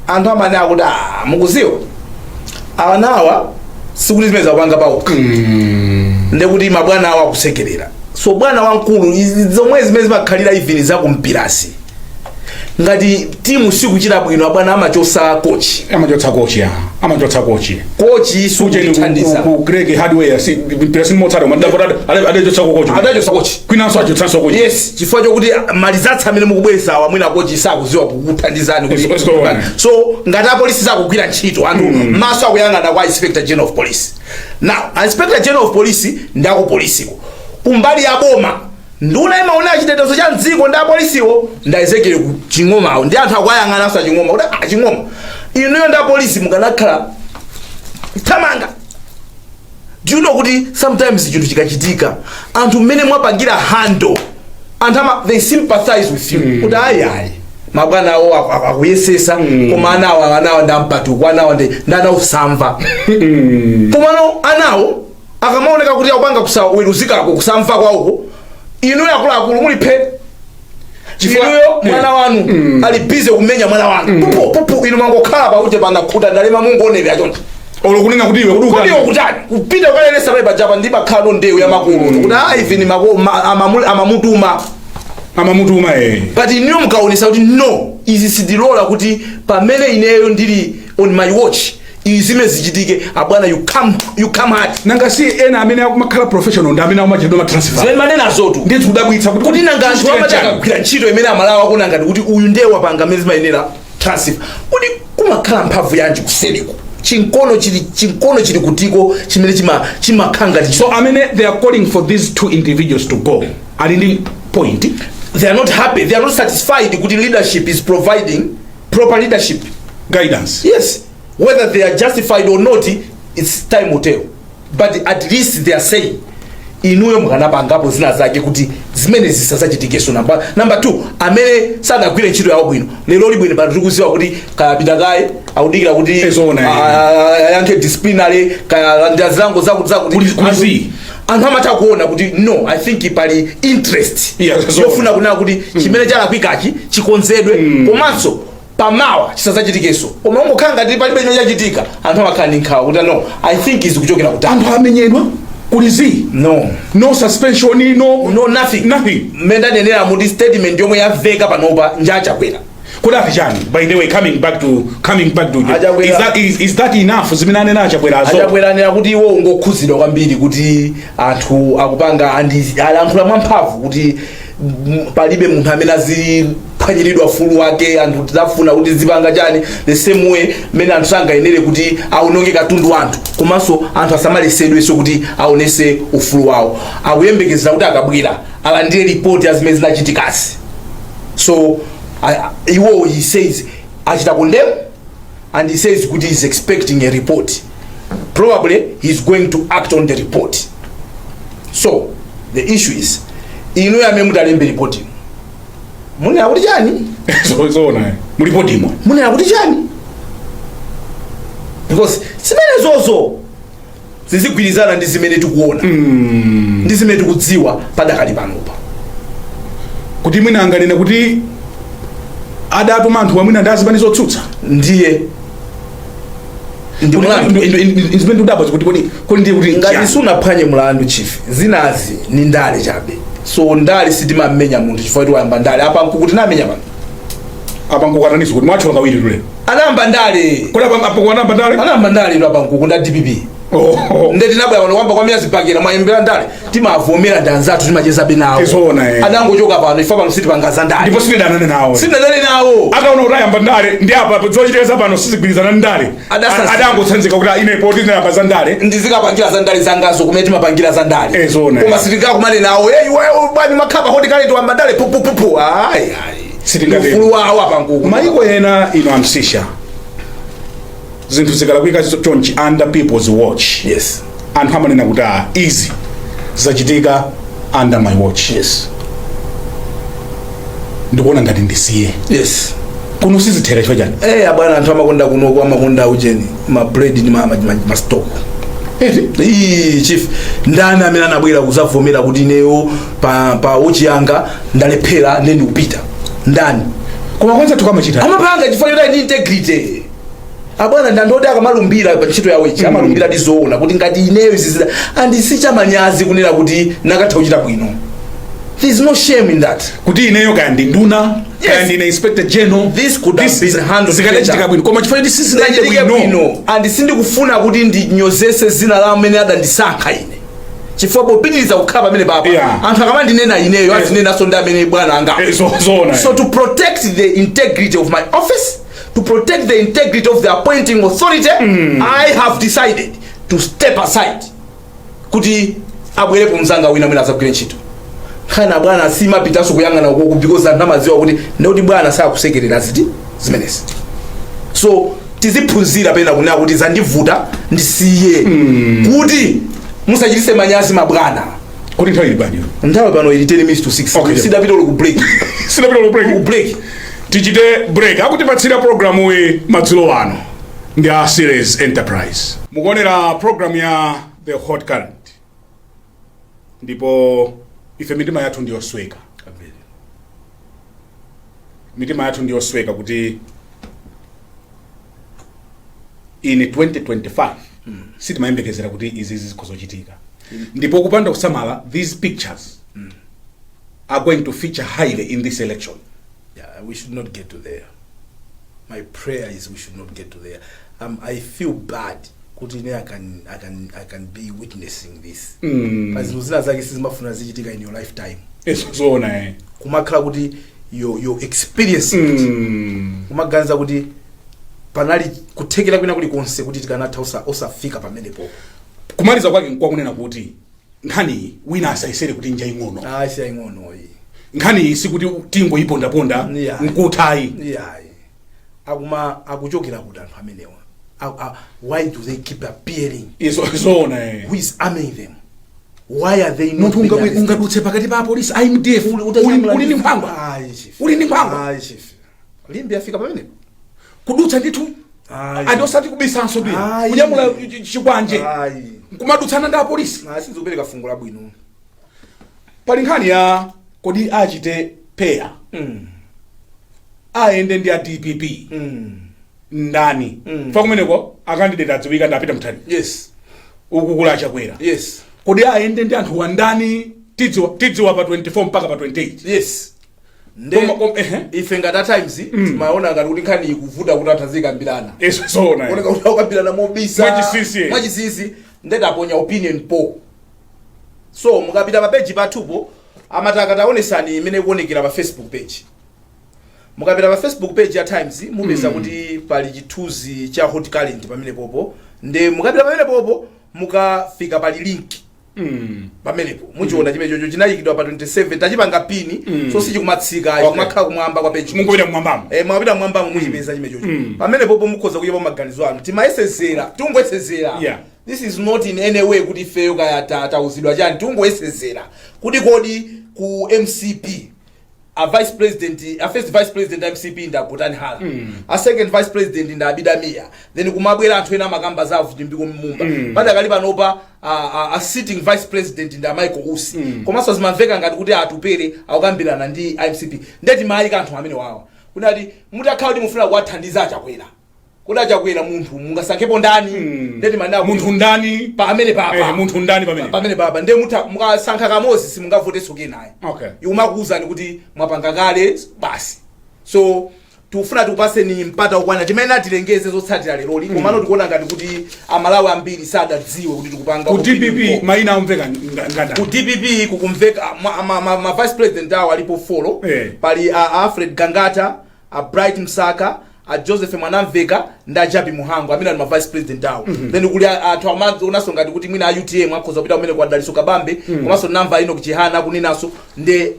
anthu amanena kuti, "Ah, mukuziwa awanawa sikuti zimene zakupanga pawokha, ndekuti mabwana awo akusekerera." So bwana wamkulu, izi zomwe zimene zimakhalira even zakumpirasi, ngati timu sikuchita bwino, abwana amachosa kochi. Amachotsa kochi ya, amachotsa kochi. Kochi Kucheni sukutithandiza. ku Greg Hardware si mpira simotsata madapota adachotsa kochi. Adachotsa kochi. Kwinanso achotsanso kochi. Yes, chifukwa chokuti malizatsi amene mukubweresa mwina kochi sakuziwa kukuthandizani kuti It's. So ngati apolisi sakugwira ntchito, anthu maso akuyang'ana kwa Inspector General of Police. Now Inspector General of Police ndi akupolisiko, kumbali ya boma nduna imaona chitetezo cha mdziko ndi apolisiwo ndi Ezekiel Ching'omawo, ndi anthu akuyang'ananso Aching'oma kuti, "Ah, Ching'oma, inuyo ndi apolisi mukanakhala thamanga." Do you know kuti sometimes chinthu chikachitika, anthu mmene mwapangira handle, anthu ama they sympathize with you kuti ayi ayi, mabwana awo akuyesesa, koma anawo ndi ampatuko, anawo ndi anawo samva. Komano anawo akamaoneka kuti akupanga kusaweruzikako, kusamva kwawoko, inuyo akuluakulu muliphe. Inuyo mwana wanu ali busy kumenya mwana wanu, pupu pupu, inu mwangokhala pakuti panakhuta ndalema, mungoonera choncho. Olo kunena kuti iwe kuti Kodi iwe kutani kupita ukalelesa pale pajapa ndi makhala ndewu ya makulu kuti ah, even mako amamutuma. Amamutuma, eh. But inuyo mukaonesa kuti no, izi sindilola kuti pamene ineyo ndili on my watch izi zimene zichitike, abwana, you come hard. Nanga si ena amene akumakhala professional ndi amene akumachitidwa ma transfer? Zimene manena zotu. Ndiye zikudabwitsa kuti Kuti nanga anthu chichitika amati chani? akagwira ntchito imene Amalawi akuona ngati kuti uyu ndiye wapanga amene zimayenera transfer, kuti kumakhala mphamvu yanji kuseriko? Chinkono chili kutiko chimene chimakhala ngati So amene they are calling for these two individuals to go ali ndi point. They are not happy, they are not satisfied kuti leadership is providing proper leadership guidance. Yes, whether they are justified or not, it's time will tell, but at least they are saying inuyo mukanapangapo zina zake kuti zimene zisazachitikenso. Number two, amene sadagwire ntchito yawo bwino lero libwino pano tikuziwa kuti kayapita kaye akudikira kuti Ezona, eh. ayankhe disciplinary kaya ndazilango zakuti zakuti. Kuli zi. Anthu amatha kuona kuti no, I think pali interest Yeah, zoona. yofuna kunena kuti chimene chalakwikachi chikonzedwe komanso pamawa chisazachitikenso. Koma ungokhala ngati palibe chimene chachitika, anthu amakhala ndi nkhawa kuti no, I think izi kuchokera kutali. Anthu amenyedwa, kuli zi. No. No suspension, no. No, nothing. Nothing. Mmene ndanenera muti statement yomwe yamveka panopa njachakwera. Kuti ati chani, by the way, coming back to Achakwera. Is that enough zimene anena Achakwerazo? Achakwera anena kuti iwo ungokhuzidwa kwambiri kuti anthu akupanga andi alankhula mwamphamvu kuti palibe munthu amene aziphwanyiridwa ufulu wake. Anthu tidzafuna kuti zipanga chani, the same way mmene anthu sangayenere kuti aononge katundu wa anthu, komanso anthu asamalesedwenso kuti aonese ufulu wawo. Akuyembekezera kuti akabwera alandire ripoti ya zimene zinachitikazi. So iwo, he says, achita condemn and he says kuti he's expecting a report. Probably he's going to act on the report. So the issue is, inu amene mutalembe report ino, munena kuti chani? Zoona, mulipotimo. Munena kuti chani? Because zimene zozo zizigwirizana ndi zimene tikuona ndi zimene tikudziwa padakali panopa. Kuti mwina anganene kuti adatuma anthu amwina ndi azipani zotsutsa. Ndiye ndi mulandu. Zimene ndikudabwa kuti kodi ndiye kuti Ngati chani? sunaphwanye mulandu, chief, zinazi ni ndale chabe. So ndale sitimamenya munthu chifukwa kuti wayamba ndale. Apa nkukuti tinamenya pano. Apa nkukataniso kuti mwatchola kawiri tulero. Anayamba ndale. Kodi apa kuwanamba ndale? Anayamba ndale ino apa nkuku nda DPP. Oh. Nde tinabwera pano kwamba kwamenya zipakira mwayembera ndale, timavomera ndi anzathu, timachezabe nawo. Tizoona, eh. Adangochoka pano, ife pano sitipangaza ndale. Ndipo sitidanane nawo. Sinadanane nawo. Akaona kuti ayamba ndale ndi apa zochitika pano sizigwirizana ndi ndale. Adangotsanzika kuti ine poti ndinayamba za ndale ndizikapangira za ndale zangazo kumene timapangira za ndale. Eh, zoona, Koma eh. sitingakumane nawo, "Hey, iwe bwani makhapa hoti kale tiwamba ndale pupupupu." Ayi, ayi. Sitingatero. Ufulu wawo apa nkuku. Maiko ena ino amsisha zinthu zikalakwika chonchi under people's watch, anthu amanena kuti ah, izi zachitika under my watch, ndikuona ngati ndisiye. Kuno sizithera chifukwa chani? Eh, abwana, anthu amakonda kunoko, amakonda ujeni, ma bread ndi ma stock. Eti? Ii, chief, ndani amene anabwera kuzavomera kuti ineyo pa watch yanga ndalephera, ndiye ndikupita? Ndani? Koma kwanza tukamachita Amapanga chifukwa choti ndi integrity, abwana. Ndi anthu oti akamalumbira pa ntchito yawo ichi, amalumbira ndi zoona kuti ngati ineyo izi zida and sichamanyazi kunena kuti nakatha kuchita bwino. There is no shame in that. Kuti ineyo kaya ndi nduna, kaya ndine inspector general, This could have been handled zikadachitika better. bwino, koma chifukwa choti sizinachite Zinachitike bwino bwino and sindikufuna kuti ndinyozese zina la amene adandisankha ine, chifukwa popitiriza kukhala pamene papa, anthu akamandinena ineyo, azinenanso ndi amene bwana anga. Eh, zoona. So to protect the integrity of my office, to protect the integrity of the appointing authority, I have decided to step aside kuti abwerepo mzanga wina mwina azagwire ntchito. Nkhani, bwana, simapitanso kuyang'ana ukoko because anthu amadziwa kuti ndikuti bwana sakusekerera ziti zimenezi. So tiziphunzira pena kunena kuti zandivuta, ndisiye, kuti musachitise manyazi mabwana. Kuti nthawi ili bwanji? Nthawi pano ili 10 minutes to 6. Okay. Sidapita uli ku break. Sidapita ku break. Ku break. Tichite break. Akutipatsira programu iyi madzulo ano ndi a Series Enterprise. Mukuonera program ya The Hot Current, ndipo ife mitima yathu ndiyosweka. Mitima yathu ndiyosweka kuti in 2025 sitimayembekezera kuti izi zikhozochitika, ndipo kupanda kusamala, these pictures are going to feature highly in this election. Yeah, we should not get to there. My prayer is we should not get to there. I feel bad kuti ine I can be witnessing this. Pa zinthu zina zake sizimafuna zichitika in your lifetime. Zoona, eh. Kumakhala kuti you experience it, kumaganiza kuti panali kuthekera kwina kulikonse kuti tikanatha osafika pamenepo. Kumaliza kwake nkwakunena kuti nkhaniyi wina asayesere kuti njaying'ono. Ayi, siyaying'onoyi. Nkhaniyi sikuti tingoyipondaponda nkuthayi. Iyayi, akuma akuchokera kuti anthu amenewa? Why do they keep appearing? Izo zoona, eh. Who is arming them? Why are they not Munthu being arrested? ungadutse pakati pa apolisi a MDF uli ndi nkhwangwa. Ayi, chief. Uli ndi nkhwangwa. Ayi, chief. Limbe afika pamenepo. Kudutsa ndithu. Ayi. Andi osati kubisanso pia. Ayi. Kunyamula chikwanje Ayi. nkumadutsana ndi apolisi. Ayi, sizikupereka fungo labwino. Pali nkhani ya kodi achite pair, ayende ndi a DPP ndani? Fa kumeneko a candidate adziwika, ndi a Peter Mutharika. Uku kuli Achakwera. Kodi ayende ndi anthu wandani? Tidziwa pa 24 mpaka pa 28. Yes, nde Ehe. ife ngati a Times timaona ngati kuti nkhani ikuvuta kuti atazikambirana. Izo zoona, eh. Oneka kuti akukambirana mobisa. Mwachinsinsi, eh. Mwachinsinsi, ndetaponya opinion poll. So mukapita pa page pathupo, amati akataonesani imene ikuonekera pa Facebook page. Mukapita pa Facebook page ya Times, mupeza kuti pali chithunzi cha Hot Current pamene popo. Nde mukapita pamene popo, mukafika pali link pamenepo, muchiona chimene chocho chinayikidwa pa 27. Tachipanga pin, so sichikumatsika, kumakhala kumwamba kwa page. Mungopita mmwambamo. Eh, mwapita mwambamo, muchipeza chimene chocho. Pamene popo mukhoza kuyepa maganizo anu. Timayesezera, tungoyesezera. This is not in any way kuti ifeyo kaya tauzidwa chani. Tungoyesezera kuti kodi ku MCP a vice president, a first vice president a MCP ndi Agotani Hala, a second vice president ndi Abida Mia, then kumabwera anthu ena amakamba za Vitumbiko Mumba. Padakali panopa a sitting vice president ndi a Michael Usi. Komanso zimamveka ngati kuti Atupere akukambirana ndi MCP. Ndeti mayika anthu amene wawa kunati mutakhala kuti mufuna kuwathandiza Achakwera, kuti Achakwera munthu mungasankhepo ndani? Ndeti manena kuti Munthu ndani? Pa amene papa. Eh, munthu ndani pamene? Pamene papa ndiye mutha mukasankha kamodzi, simungavotenso kenayo. Ikumakuwuzani kuti mwapanga kale basi. So tikufuna tikupaseni mpata ukwana chimene atilengeze zotsatira leroli, komano tikuona ngati kuti Amalawi ambiri sadadziwe kuti tikupanga Ku opinion DPP poll. mayina amveka ngandani? Ku DPP kukumveka ma vice president awo alipo four. Pali a Alfred Gangata, a Bright Msaka, a Joseph Mwanamveka ndi a Jappie Mhango, amene ali ma vice president awo. Then kuli anthu amaonanso ngati kuti mwina a UTM akhoza kupita kumene kwa Dalitso Kabambe, komanso namva Enoch Chihana akunenanso nde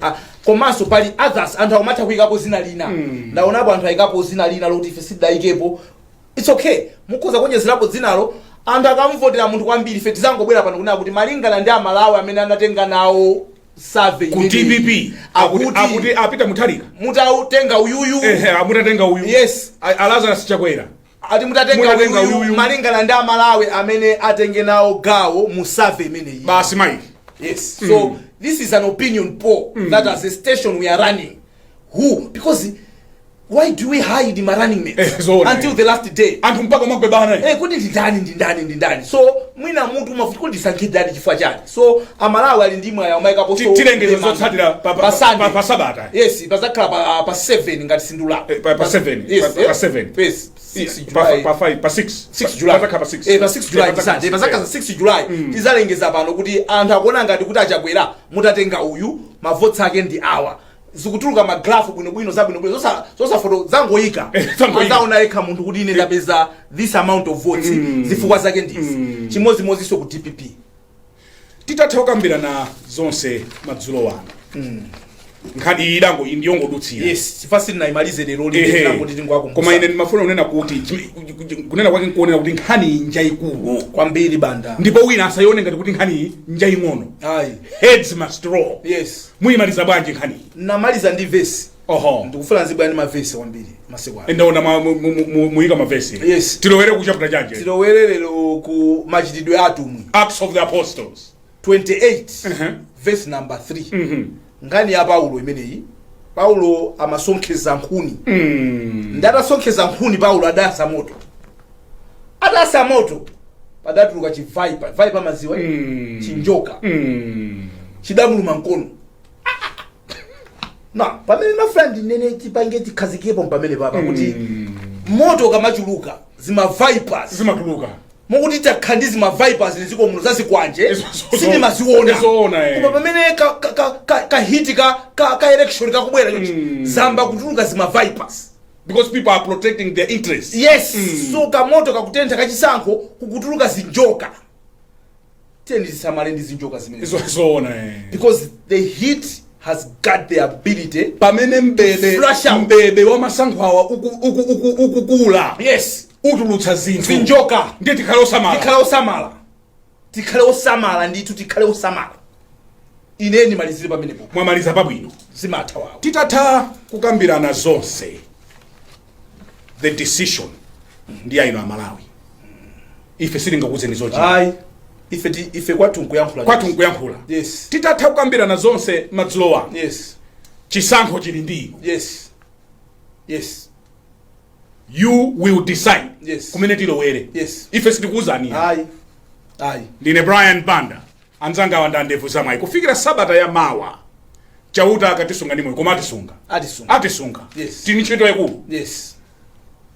komanso pali others, anthu akumatha kuyikapo zina lina. Ndaonapo anthu ayikapo zina lina lokuti ife sitidayikepo. It's okay, mukhoza kuonjezerapo dzinalo. Anthu akamvotera munthu kwambiri, ife tizangobwera pano kunena kuti malingana ndi Amalawi amene anatenga nawo survey Ku imeneyi, DPP akuti akuti akuti a Peter Mutharika mutautenga uyuyu. Ehe, mutatenga uyu. A Lazarus Chakwera. Ati mutatenga Mutatenga uyuyu, uyuyu. malingana ndi Amalawi amene atenge nawo gawo mu survey imeneyi. Basi, mayi. Yes, so this is an opinion poll that as a station we are running, who, because why do we hide my running mates Eh, zoona, until eh. the last day? Anthu mpaka mwagwebana. Eh, kuti ndindani, ndindani, ndindani? So mwina munthu umafuti kuti ndisankhe ndani, chifukwa chani? So Amalawi ali ndi mwayi umayikapo. Tilengeza zotsatira pa Sunday. pa Sabata. Yes, pazakhala pa 7 ngati sindula. Eh, pa 7. Yes. Pa 7. Yes, 6 Pa July. pa 5, pa 6. 6 July. Pazakhala pa 6. Eh, pa 6 July tisande, pazakhala 6 July. Tizalengeza pano kuti anthu akuona ngati kuti Achakwera mutatenga uyu, mavotsi ake ndi awa. Zikutuluka ma graph bwinobwino, zabwinobwino, zosafoto zangoyika. Eh, zangoyika. Azaona yekha munthu kuti ine ndapeza this amount of votes, zifukwa zake ndizi. Chimodzimodzinso ku DPP. Titatha kukambirana zonse madzulo wano, nkhani iyi idango ndiyongodutsira. Yes, chifukwa sitinayimalize lero. Ehe. Lili Koma ine ndimafuna kunena kuti kunena kwake nkuonera kuti nkhani iyi njayikulu kwambiri, Banda. Ndipo wina asayione ngati kuti nkhani iyi njaying'ono. Ayi. Heads must roll. Muyimaliza bwanji nkhani iyi? Namaliza ndi vesi. Ndikufuna nzibwera ndi mavesi kwambiri masiku ano. Ndaona muyika mavesi. Yes. Tilowere ku chapter chanje? Tilowere lero ku Machitidwe a Atumwi. Acts of the Apostles. 28, verse number 3. Nkhani ya Paulo imeneyi. Paulo amasonkheza nkhuni. Ndatasonkheza nkhuni, Paulo adayasa moto. Atayasa moto, padatuluka chi viper. Viper maziwa, chinjoka chidamuluma mkono. Na pamene ndafuna ndinene, tipange tikhazikepo pamene papa kuti moto ukamachuluka, zima vipers zimatuluka. Mokuti takhala ndi zima vipers mdziko muno zazikwanje, sindimaziona. Zoona, eh. Koma pamene ka heat ka election kakubwera chonchi, zamba kutuluka zima vipers. Because people are protecting their interests. Yes. So kamoto kakutentha kachisankho, kukutuluka zinjoka. Tiyeni tisamale ndi zinjoka zimene, Zoona, eh. because the heat has got the ability Pamene mbebe Flush out. mbebe wa masankho awa ukukula, utulutsa zinthu, zinjoka. Ndiye tikhale osamala. Tikhale osamala, tikhale osamala ndithu, tikhale osamala. Ine ndimalizire pamenepo. Mwamaliza pabwino. Zimatha wawo. Titatha kukambirana zonse, the decision ndi ya inu Amalawi. Ife sitingakuuzeni zochita. Ayi, ife kwathu nkuyankhula. Kwathu nkuyankhula. Titatha kukambirana zonse madzulo ano, chisankho chili ndi inu. You will decide kumene tilowere. Ife sitikuuzani. Ayi. Ndine Brian Banda, anzanga awa ndandevu zamwayi. Kufikira sabata ya mawa, Chauta akatisunga ndi moyo, koma atisunga. Atisunga. Atisunga. Yes. Tini ntchito yakulu.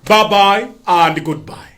Bye bye and goodbye.